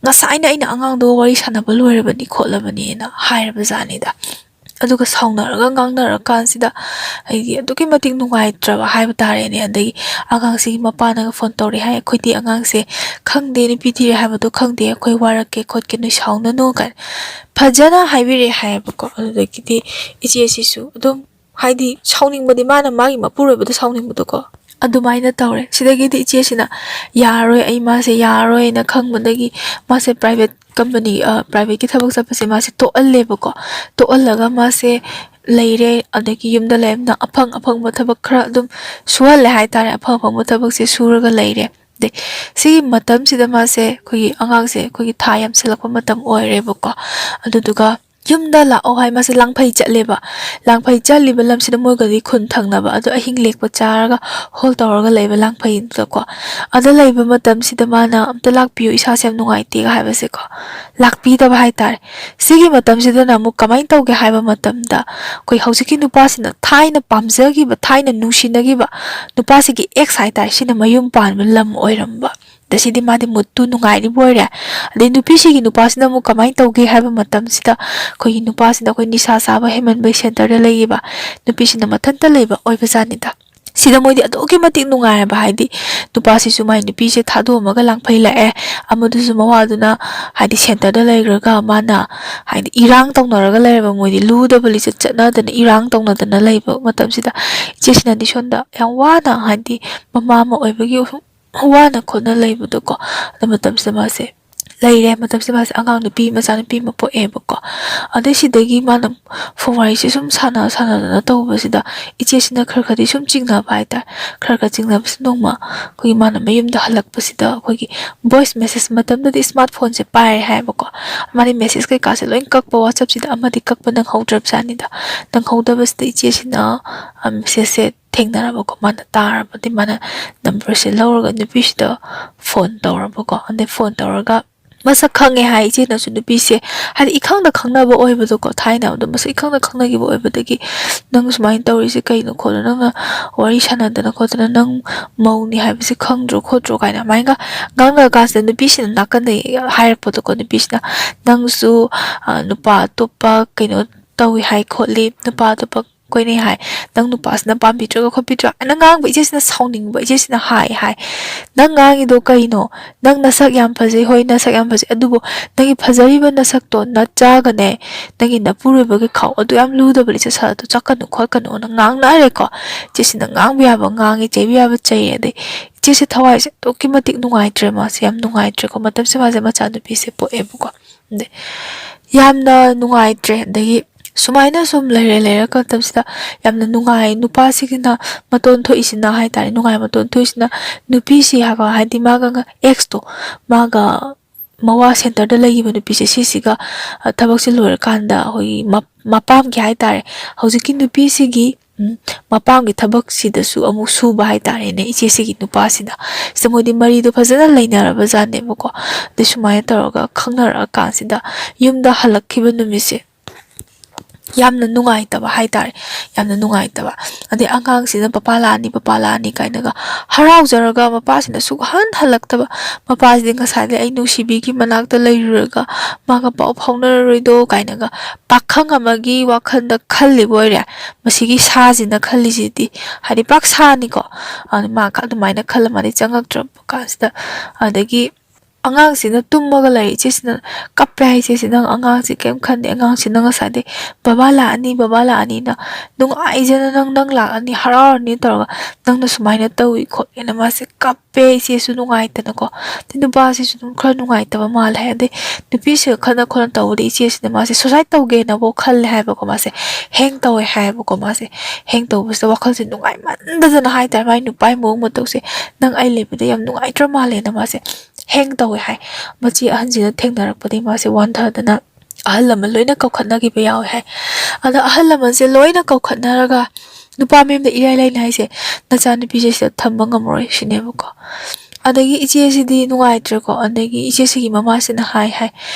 ꯉꯁꯥꯏꯅ ꯑꯩꯅ ꯑꯉꯥꯡꯗꯣ ꯋꯥꯔꯤ ꯁꯥꯟꯅꯕ ꯂꯣꯏꯔꯕꯅꯤ ꯈꯣꯠꯂꯕꯅꯤꯅ" ꯍꯥꯏꯔꯕꯖꯥꯠꯅꯤꯗ꯫ ꯑꯗꯨꯒ ꯁꯥꯎꯅꯔꯒ ꯉꯥꯡꯅꯔꯀꯥꯟꯁꯤꯗ, ꯑꯩꯗꯤ ꯑꯗꯨꯛꯀꯤ ꯃꯇꯤꯛ ꯅꯨꯡꯉꯥꯏꯇ꯭ꯔꯕ ꯍꯥꯏꯕ ꯇꯥꯔꯦꯅꯦ꯫ ꯑꯗꯒꯤ ꯑꯉꯥꯡꯁꯤꯒꯤ ꯃꯄꯥꯅꯒ ꯐꯣꯟ ꯇꯧꯔꯛꯑꯦ ꯍꯥꯏ, "ꯑꯩꯈꯣꯏꯗꯤ ꯑꯉꯥꯡꯁꯦ ꯈꯪꯗꯦ, ꯅꯨꯄꯤ ꯊꯤꯔꯦ ꯍꯥꯏꯕꯗꯣ ꯈꯪꯗꯦ, ꯑꯩꯈꯣꯏ ꯋꯥꯔꯛꯀꯦ ꯈꯣꯠꯀꯦ, ꯅꯣꯏ ꯁꯥꯎꯅꯅꯨ" ꯀꯥꯏꯅ ꯐꯖꯅ ꯍꯥꯏꯕꯤꯔꯛꯑꯦ ꯍꯥꯏꯌꯦꯕꯀꯣ꯫ ꯑꯗꯨꯗꯒꯤꯗꯤ ꯏꯆꯦꯁꯤꯁꯨ ꯑꯗꯨꯝ, ꯍꯥꯏꯗꯤ, ꯁꯥꯎꯅꯤꯡꯕꯗꯤ ꯃꯥꯅ ꯃꯥꯒꯤ ꯃꯄꯨꯔꯣꯏꯕꯗ ꯁꯥꯎꯅꯤꯡꯕꯗꯣ ꯀꯣ, ꯑꯗꯨꯃꯥꯏꯅ ꯇꯧꯔꯦ꯫ ꯁꯤꯗꯒꯤꯗꯤ ꯏꯆꯦꯁꯤꯅ "ꯌꯥꯔꯔꯣꯏ, ꯑꯩ ꯃꯥꯁꯦ ꯌꯥꯔꯔꯣꯏꯅ" ꯈꯪꯕꯗꯒꯤ ꯃꯥꯁꯦ private company, private ꯀꯤ ꯊꯕꯛ ꯆꯠꯄꯁꯦ ꯃꯥꯁꯦ ꯇꯣꯛꯍꯜꯂꯦꯕꯀꯣ꯫ ꯇꯣꯛꯍꯜꯂꯒ ꯃꯥꯁꯦ ꯂꯩꯔꯦ꯫ ꯑꯗꯒꯤ ꯌꯨꯝꯗ ꯂꯩꯔꯝꯅ ꯑꯐꯪ ꯑꯐꯪꯕ ꯊꯕꯛ ꯈꯔ ꯑꯗꯨꯝ ꯁꯨꯍꯜꯂꯦ ꯍꯥꯏꯇꯥꯔꯦ꯫ ꯑꯐꯪ ꯑꯐꯪꯕ ꯊꯕꯛꯁꯦ ꯁꯨꯔꯒ ꯂꯩꯔꯦ꯫ ꯑꯗꯩ ꯁꯤꯒꯤ ꯃꯇꯝꯁꯤꯗ ꯃꯥꯁꯦ, ꯑꯩꯈꯣꯏꯒꯤ ꯑꯉꯥꯡꯁꯦ ꯑꯩꯈꯣꯏꯒꯤ ꯊꯥ ꯌꯥꯝꯁꯜꯂꯛꯄ ꯃꯇꯝ ꯑꯣꯏꯔꯦꯕꯀꯣ꯫ ꯑꯗꯨꯗꯨꯒ ꯌꯨꯝꯗ ꯂꯥꯛꯑꯣ ꯍꯥꯏ ꯃꯥꯁꯦ ꯂꯥꯡꯐꯩ ꯆꯠꯂꯦꯕ꯫ ꯂꯥꯡꯐꯩ ꯆꯠꯂꯤꯕ ꯂꯝꯁꯤꯗ ꯃꯣꯏꯒꯗꯤ ꯈꯨꯟ ꯊꯪꯅꯕ, ꯑꯗꯣ ꯑꯍꯤꯡ ꯂꯦꯛꯄ ꯆꯥꯔꯒ ꯍꯣꯜ ꯇꯧꯔꯒ ꯂꯩꯕ ꯂꯥꯡꯐꯩꯗꯨꯗꯀꯣ꯫ ꯑꯗ ꯂꯩꯕ ꯃꯇꯝꯁꯤꯗ ꯃꯥꯅ "ꯑꯝꯇ ꯂꯥꯛꯄꯤꯌꯨ, ꯏꯁꯥꯁꯦ ꯌꯥꯝ ꯅꯨꯡꯉꯥꯏꯇꯦꯒ" ꯍꯥꯏꯕꯁꯦꯀꯣ, ꯂꯥꯛꯄꯤꯗꯕ ꯍꯥꯏꯇꯥꯔꯦ꯫ ꯁꯤꯒꯤ ꯃꯇꯝꯁꯤꯗꯅ ꯑꯃꯨꯛ ꯀꯃꯥꯏꯅ ꯇꯧꯒꯦ ꯍꯥꯏꯕ ꯃꯇꯝꯗ, ꯑꯩꯈꯣꯏ ꯍꯧꯖꯤꯛꯀꯤ ꯅꯨꯄꯥꯁꯤꯅ ꯊꯥꯏꯅ ꯄꯥꯝꯖꯈꯤꯕ, ꯊꯥꯏꯅ ꯅꯨꯡꯁꯤꯅꯈꯤꯕ ꯅꯨꯄꯥꯁꯤꯒꯤ ex ꯍꯥꯏꯇꯥꯔꯦ, ꯁꯤꯅ ꯃꯌꯨꯝ ꯄꯥꯟꯕ ꯂꯝ ꯑꯣꯏꯔꯝꯕ꯫ ꯑꯗ ꯁꯤꯗꯤ ꯃꯥꯗꯤ ꯃꯨꯠꯇꯨ ꯅꯨꯡꯉꯥꯏꯔꯤꯕ ꯑꯣꯏꯔꯦ꯫ ꯑꯗꯩ ꯅꯨꯄꯤꯁꯤꯒꯤ ꯅꯨꯄꯥꯁꯤꯅ ꯑꯃꯨꯛ ꯀꯃꯥꯏꯅ ꯇꯧꯒꯦ ꯍꯥꯏꯕ ꯃꯇꯝꯁꯤꯗ, ꯑꯩꯈꯣꯏꯒꯤ ꯅꯨꯄꯥꯁꯤꯅ ꯑꯩꯈꯣꯏ ꯅꯤꯁꯥ ꯆꯥꯕ ꯍꯦꯟꯃꯟꯕꯩ centre ꯗ ꯂꯩꯌꯦꯕ, ꯅꯨꯄꯤꯁꯤꯅ ꯃꯊꯟꯇ ꯂꯩꯕ ꯑꯣꯏꯕꯖꯥꯠꯅꯤꯗ꯫ ꯁꯤꯗ ꯃꯣꯏꯗꯤ ꯑꯗꯨꯛꯀꯤ ꯃꯇꯤꯛ ꯅꯨꯡꯉꯥꯏꯔꯕ, ꯍꯥꯏꯗꯤ ꯅꯨꯄꯥꯁꯤꯁꯨ ꯃꯥꯏ ꯅꯨꯄꯤꯁꯦ ꯊꯥꯗꯣꯛꯑꯝꯃꯒ ꯂꯥꯡꯐꯩ ꯂꯥꯛꯑꯦ, ꯑꯃꯗꯨꯁꯨ ꯃꯋꯥꯗꯨꯅ ꯍꯥꯏꯗꯤ centre ꯗ ꯂꯩꯈ꯭ꯔꯒ ꯃꯥꯅ ꯍꯥꯏꯗꯤ ꯏꯔꯥꯡ ꯇꯧꯅꯔꯒ ꯂꯩꯔꯕ, ꯃꯣꯏꯗꯤ ꯂꯨꯗꯕ ꯂꯤꯆꯠ ꯆꯠꯅꯗꯅ ꯏꯔꯥꯡ ꯇꯧꯅꯗꯅ ꯂꯩꯕ ꯃꯇꯝꯁꯤꯗ, ꯏꯆꯦꯁꯤꯅꯗꯤ ꯁꯣꯝꯗ ꯌꯥꯝ ꯋꯥꯅ, ꯍꯥꯏꯗꯤ ꯃꯃꯥ ꯑꯃ ꯑꯣꯏꯕꯒꯤ ꯋꯥꯅ ꯈꯣꯠꯅ ꯂꯩꯕꯗꯣꯀꯣ꯫ ꯑꯗꯨ ꯃꯇꯝꯁꯤꯗ ꯃꯥꯁꯦ ꯂꯩꯔꯦ꯫ ꯃꯇꯝꯁꯤꯗ ꯃꯥꯁꯦ ꯑꯉꯥꯡ ꯅꯨꯄꯤ, ꯃꯆꯥꯅꯨꯄꯤ ꯑꯃ ꯄꯣꯛꯑꯦꯕꯀꯣ꯫ ꯑꯗꯩ ꯁꯤꯗꯒꯤ ꯃꯥꯅ ꯐꯣꯟ ꯋꯥꯔꯤꯁꯦ ꯁꯨꯝ ꯁꯥꯟꯅ ꯁꯥꯟꯅꯗꯅ ꯇꯧꯕꯁꯤꯗ ꯏꯆꯦꯁꯤꯅ ꯈꯔ ꯈꯔꯗꯤ ꯁꯨꯝ ꯆꯤꯡꯅꯕ ꯍꯥꯏꯇꯥꯔꯦ꯫ ꯈꯔ ꯈꯔ ꯆꯤꯡꯅꯕꯁꯤ ꯅꯣꯡꯃ ꯑꯩꯈꯣꯏꯒꯤ ꯃꯥꯅ ꯃꯌꯨꯝꯗ ꯍꯜꯂꯛꯄꯁꯤꯗ ꯑꯩꯈꯣꯏꯒꯤ voice message, ꯃꯇꯝꯗꯨꯗꯤ smart phone ꯁꯦ ꯄꯥꯏꯔꯦ ꯍꯥꯏꯌꯦꯕꯀꯣ꯫ ꯃꯥꯗꯤ message ꯀꯩꯀꯥꯁꯦ ꯂꯣꯏ ꯀꯛꯄ, WhatsApp ꯁꯤꯗ ꯑꯃꯗꯤ ꯀꯛꯄ ꯅꯪꯍꯧꯗ꯭ꯔꯕꯖꯥꯠꯅꯤꯗ꯫ ꯅꯪꯍꯧꯗꯕꯁꯤꯗ ꯏꯆꯦꯁꯤꯅ, ꯑ, message ꯁꯦ ꯊꯦꯡꯅꯔꯕꯀꯣ꯫ ꯃꯥꯅ ꯇꯥꯔꯕꯗꯤ ꯃꯥꯅ number ꯁꯦ ꯂꯧꯔꯒ ꯅꯨꯄꯤꯁꯤꯗ ꯐꯣꯟ ꯇꯧꯔꯕꯀꯣ꯫ ꯑꯗꯩ ꯐꯣꯟ ꯇꯧꯔꯒ ꯃꯁꯛ ꯈꯪꯉꯦ ꯍꯥꯏ ꯏꯆꯦꯅꯁꯨ ꯅꯨꯄꯤꯁꯦ, ꯍꯥꯏꯗꯤ ꯏꯈꯪꯗ ꯈꯪꯅꯕ ꯑꯣꯏꯕꯗꯣꯀꯣ, ꯊꯥꯏꯅ ꯑꯗꯨꯝ ꯃꯁꯛ ꯏꯈꯪꯗ ꯈꯪꯅꯈꯤꯕ ꯑꯣꯏꯕꯗꯒꯤ, "ꯅꯪ ꯁꯨꯃꯥꯏꯅ ꯇꯧꯔꯤꯁꯦ ꯀꯩꯅꯣ ꯈꯣꯠꯂꯣ, ꯅꯪꯅ ꯋꯥꯔꯤ ꯁꯥꯟꯅꯗꯅ ꯈꯣꯠꯇꯅ ꯅꯪ ꯃꯧꯅꯤ ꯍꯥꯏꯕꯁꯦ ꯈꯪꯗ꯭ꯔꯣ ꯈꯣꯠꯇ꯭ꯔꯣ?" ꯀꯥꯏꯅ ꯑꯗꯨꯃꯥꯏꯅ ꯉꯥꯡꯅꯔ ꯀꯥꯟꯁꯤꯗ ꯅꯨꯄꯤꯁꯤꯅ ꯅꯥꯀꯟꯗꯒꯤ ꯍꯥꯏꯔꯛꯄꯗꯣꯀꯣ, ꯅꯨꯄꯤꯁꯤꯅ, "ꯅꯪꯁꯨ, ꯑ, ꯅꯨꯄꯥ ꯑꯇꯣꯞꯄ ꯀꯩꯅꯣ ꯇꯧꯏ ꯍꯥꯏ ꯈꯣꯠꯂꯤ, ꯅꯨꯄꯥ ꯑꯇꯣꯞꯄ ꯀꯣꯏꯅꯩ ꯍꯥꯏ, ꯅꯪ ꯅꯨꯄꯥꯁꯤꯅ ꯄꯥꯝꯕꯤꯗ꯭ꯔꯒ ꯈꯣꯠꯄꯤꯗ꯭ꯔꯥ?" ꯑꯅ ꯉꯥꯡꯕ ꯏꯆꯦꯁꯤꯅ ꯁꯥꯎꯅꯤꯡꯕ, ꯏꯆꯦꯁꯤꯅ ꯍꯥꯏ ꯍꯥꯏ, "ꯅꯪ ꯉꯥꯡꯉꯤꯗꯣ ꯀꯩꯅꯣ? ꯅꯪ ꯅꯁꯛ ꯌꯥꯝ ꯐꯖꯩ, ꯍꯣꯏ, ꯅꯁꯛ ꯌꯥꯝ ꯐꯖꯩ, ꯑꯗꯨꯕꯨ ꯅꯪꯒꯤ ꯐꯖꯔꯤꯕ ꯅꯁꯛꯇꯣ ꯅꯠꯇ꯭ꯔꯒꯅꯦ, ꯅꯪꯒꯤ ꯅꯄꯨꯔꯣꯏꯕꯒꯤ ꯈꯥꯎ ꯑꯗꯨ ꯌꯥꯝ ꯂꯨꯗꯕ ꯂꯤꯆꯠ ꯁꯥꯖꯠꯇꯣ ꯆꯠꯀꯅꯨ ꯈꯣꯠꯀꯅꯨꯅ" ꯉꯥꯡꯅꯔꯦꯀꯣ꯫ ꯏꯆꯦꯁꯤꯅ ꯉꯥꯡꯕ ꯌꯥꯕ ꯉꯥꯡꯉꯤ, ꯆꯩꯕ ꯌꯥꯕ ꯆꯩꯔꯦ꯫ ꯑꯗꯩ ꯏꯆꯦꯁꯦ ꯊꯋꯥꯏꯁꯦ ꯑꯗꯨꯛꯀꯤ ꯃꯇꯤꯛ ꯅꯨꯡꯉꯥꯏꯇ꯭ꯔꯦ, ꯃꯥꯁꯦ ꯌꯥꯝ ꯅꯨꯡꯉꯥꯏꯇ꯭ꯔꯦꯀꯣ꯫ ꯃꯇꯝꯁꯦ ꯃꯥꯁꯦ ꯃꯆꯥꯅꯨꯄꯤꯁꯦ ꯄꯣꯛꯑꯦꯕꯀꯣ꯫ ꯑꯗꯩ ꯌꯥꯝꯅ ꯅꯨꯡꯉꯥꯏꯇ꯭ꯔꯦ꯫ ꯑꯗꯒꯤ ꯁꯨꯃꯥꯏꯅ ꯁꯨꯝ ꯂꯩꯔꯦ, ꯂꯩꯔꯛꯄ ꯃꯇꯝꯁꯤꯗ ꯌꯥꯝꯅ ꯅꯨꯡꯉꯥꯏ, ꯅꯨꯄꯥꯁꯤꯒꯤꯅ ꯃꯇꯣꯟ ꯊꯣꯛꯏꯁꯤꯅ ꯍꯥꯏꯇꯥꯔꯦ, ꯅꯨꯡꯉꯥꯏ ꯃꯇꯣꯟ ꯊꯣꯛꯏꯁꯤꯅ ꯅꯨꯄꯤꯁꯤ ꯍꯥꯏꯕ, ꯍꯥꯏꯗꯤ ꯃꯥꯒ, ꯑꯦꯛꯁꯇꯣ, ꯃꯥꯒ ꯃꯋꯥ ꯁꯦꯟꯇꯔꯗ ꯂꯩꯈꯤꯕ ꯅꯨꯄꯤꯁꯦ, ꯁꯤꯁꯤꯒ, ꯑ, ꯊꯕꯛꯁꯦ ꯂꯣꯏꯔꯀꯥꯟꯗ ꯑꯩꯈꯣꯏꯒꯤ ꯃꯞ-, ꯃꯄꯥꯝꯒꯤ ꯍꯥꯏꯇꯥꯔꯦ, ꯍꯧꯖꯤꯛꯀꯤ ꯅꯨꯄꯤꯁꯤꯒꯤ, ꯎꯝ, ꯃꯄꯥꯝꯒꯤ ꯊꯕꯛꯁꯤꯗꯁꯨ ꯑꯃꯨꯛ ꯁꯨꯕ ꯍꯥꯏꯇꯥꯔꯦꯅꯦ, ꯏꯆꯦꯁꯤꯒꯤ ꯅꯨꯄꯥꯁꯤꯅ꯫ ꯁꯤꯗ ꯃꯣꯏꯗꯤ ꯃꯔꯤꯗꯣ ꯐꯖꯅ ꯂꯩꯅꯔꯕ ꯖꯥꯠꯅꯦꯕꯀꯣ꯫ ꯑꯗꯩ ꯁꯨꯃꯥꯏꯅ ꯇꯧꯔꯒ ꯈꯪꯅꯔꯛꯑꯀꯥꯟꯁꯤꯗ ꯌꯨꯝꯗ ꯍꯜꯂꯛꯈꯤꯕ ꯅꯨꯃꯤꯠꯁꯦ ꯌꯥꯝꯅ ꯅꯨꯡꯉꯥꯏꯇꯕ ꯍꯥꯏꯇꯥꯔꯦ, ꯌꯥꯝꯅ ꯅꯨꯡꯉꯥꯏꯇꯕ꯫ ꯑꯗꯩ ꯑꯉꯥꯡꯁꯤꯅ "ꯄꯄꯥ ꯂꯥꯛꯑꯅꯤ, ꯄꯄꯥ ꯂꯥꯛꯑꯅꯤ" ꯀꯥꯏꯅꯒ ꯍꯔꯥꯎꯖꯔꯒ, ꯃꯄꯥꯁꯤꯅ ꯁꯨꯛꯍꯟ ꯍꯜꯂꯛꯇꯕ꯫ ꯃꯄꯥꯁꯤꯗꯤ ꯉꯁꯥꯏꯗꯩ "ꯑꯩ ꯅꯨꯡꯁꯤꯕꯤꯒꯤ ꯃꯅꯥꯛꯇ ꯂꯩꯔꯨꯔꯒ ꯃꯥꯒ ꯄꯥꯎ ꯐꯥꯎꯅꯔꯔꯣꯏꯗꯣ" ꯀꯥꯏꯅꯒ ꯄꯥꯈꯪ ꯑꯃꯒꯤ ꯋꯥꯈꯜꯗ ꯈꯜꯂꯤꯕ ꯑꯣꯏꯔꯦ꯫ ꯃꯁꯤꯒꯤ ꯁꯥꯁꯤꯅ ꯈꯜꯂꯤꯁꯤꯗꯤ, ꯍꯥꯏꯗꯤ ꯄꯥꯛ ꯁꯥꯅꯤꯀꯣ꯫ ꯑꯗꯨ ꯃꯥ ꯑꯗꯨꯃꯥꯏꯅ ꯈꯜꯂ ꯃꯥꯗꯤ ꯆꯪꯉꯛꯇ꯭ꯔꯕ ꯀꯥꯟꯁꯤꯗ, ꯑꯗꯒꯤ ꯑꯉꯥꯡꯁꯤꯅ ꯇꯨꯝꯃꯒ ꯂꯩ꯫ ꯏꯆꯦꯁꯤꯅ ꯀꯞꯄꯦ ꯍꯥꯏ꯫ ꯏꯆꯦꯁꯤꯅ ꯑꯉꯥꯡꯁꯤ ꯀꯩꯝ ꯈꯟꯗꯦ꯫ ꯑꯉꯥꯡꯁꯤꯅ ꯉꯁꯥꯏꯗꯩ "ꯕꯕꯥ ꯂꯥꯛꯑꯅꯤ, ꯕꯕꯥ ꯂꯥꯛꯑꯅꯤꯅ ꯅꯨꯡꯉꯥꯏꯖꯅ ꯅꯪ, ꯅꯪ ꯂꯥꯛꯑꯅꯤ, ꯍꯔꯥꯎꯔꯅꯤ" ꯇꯧꯔꯒ ꯅꯪꯅ ꯁꯨꯃꯥꯏꯅ ꯇꯧꯏ ꯈꯣꯠꯂꯦꯅ ꯃꯥꯁꯦ ꯀꯞꯄꯦ꯫ ꯏꯆꯦꯁꯨ ꯅꯨꯡꯉꯥꯏꯇꯅꯀꯣ꯫ ꯑꯗꯩ ꯅꯨꯄꯥꯁꯤꯁꯨ ꯑꯗꯨꯝ ꯈꯔ ꯅꯨꯡꯉꯥꯏꯇꯕ ꯃꯥꯜꯂꯦ꯫ ꯑꯗꯩ ꯅꯨꯄꯤꯁꯤꯒ ꯈꯠꯅ ꯈꯣꯠꯅ ꯇꯧꯕꯗ ꯏꯆꯦꯁꯤꯅ ꯃꯥꯁꯦ suicide ꯇꯧꯒꯦꯅꯕꯨ ꯈꯜꯂꯦ ꯍꯥꯏꯕꯀꯣ꯫ ꯃꯥꯁꯦ hang ꯇꯧꯋꯦ ꯍꯥꯏꯌꯦꯕꯀꯣ꯫ ꯃꯥꯁꯦ hang ꯇꯧꯕꯁꯤꯗ ꯋꯥꯈꯜꯁꯦ ꯅꯨꯡꯉꯥꯏꯃꯟꯗꯗꯅ ꯍꯥꯏꯇꯥꯔꯦ, ꯃꯥꯏ ꯅꯨꯄꯥꯒꯤ ꯃꯑꯣꯡ ꯃꯇꯧꯁꯦ, "ꯅꯪ ꯑꯩ ꯂꯩꯕꯗ ꯌꯥꯝ ꯅꯨꯡꯉꯥꯏꯇ꯭ꯔ ꯃꯥꯜꯂꯦꯅ" ꯃꯥꯁꯦ hang ꯇꯧꯋꯦ ꯍꯥꯏ꯫ ꯃꯆꯦ ꯑꯍꯟꯁꯤꯅ ꯊꯦꯡꯅꯔꯛꯄꯗꯒꯤ ꯃꯥꯁꯦ ꯋꯥꯟꯊꯗꯅ ꯑꯍꯜ ꯂꯃꯟ ꯂꯣꯏꯅ ꯀꯧꯈꯠꯅꯈꯤꯕ ꯌꯥꯎꯋꯦ ꯍꯥꯏ꯫ ꯑꯗ ꯑꯍꯜ ꯂꯃꯟꯁꯦ ꯂꯣꯏꯅ ꯀꯧꯈꯠꯅꯔꯒ ꯅꯨꯄꯥ ꯃꯌꯨꯝꯗ ꯏꯔꯥꯏ ꯂꯥꯏꯅ ꯍꯥꯏꯁꯦ, "ꯅꯆꯥꯅꯨꯄꯤꯁꯦ ꯁꯤꯗ ꯊꯝꯕ ꯉꯝꯃꯔꯣꯏ" ꯁꯤꯅꯦꯕꯀꯣ꯫ ꯑꯗꯒꯤ ꯏꯆꯦꯁꯤꯗꯤ ꯅꯨꯡꯉꯥꯏꯇ꯭ꯔꯦꯀꯣ꯫ ꯑꯗꯒꯤ ꯏꯆꯦꯁꯤꯒꯤ ꯃꯃꯥꯁꯤꯅ ꯍꯥꯏ ꯍꯥꯏ,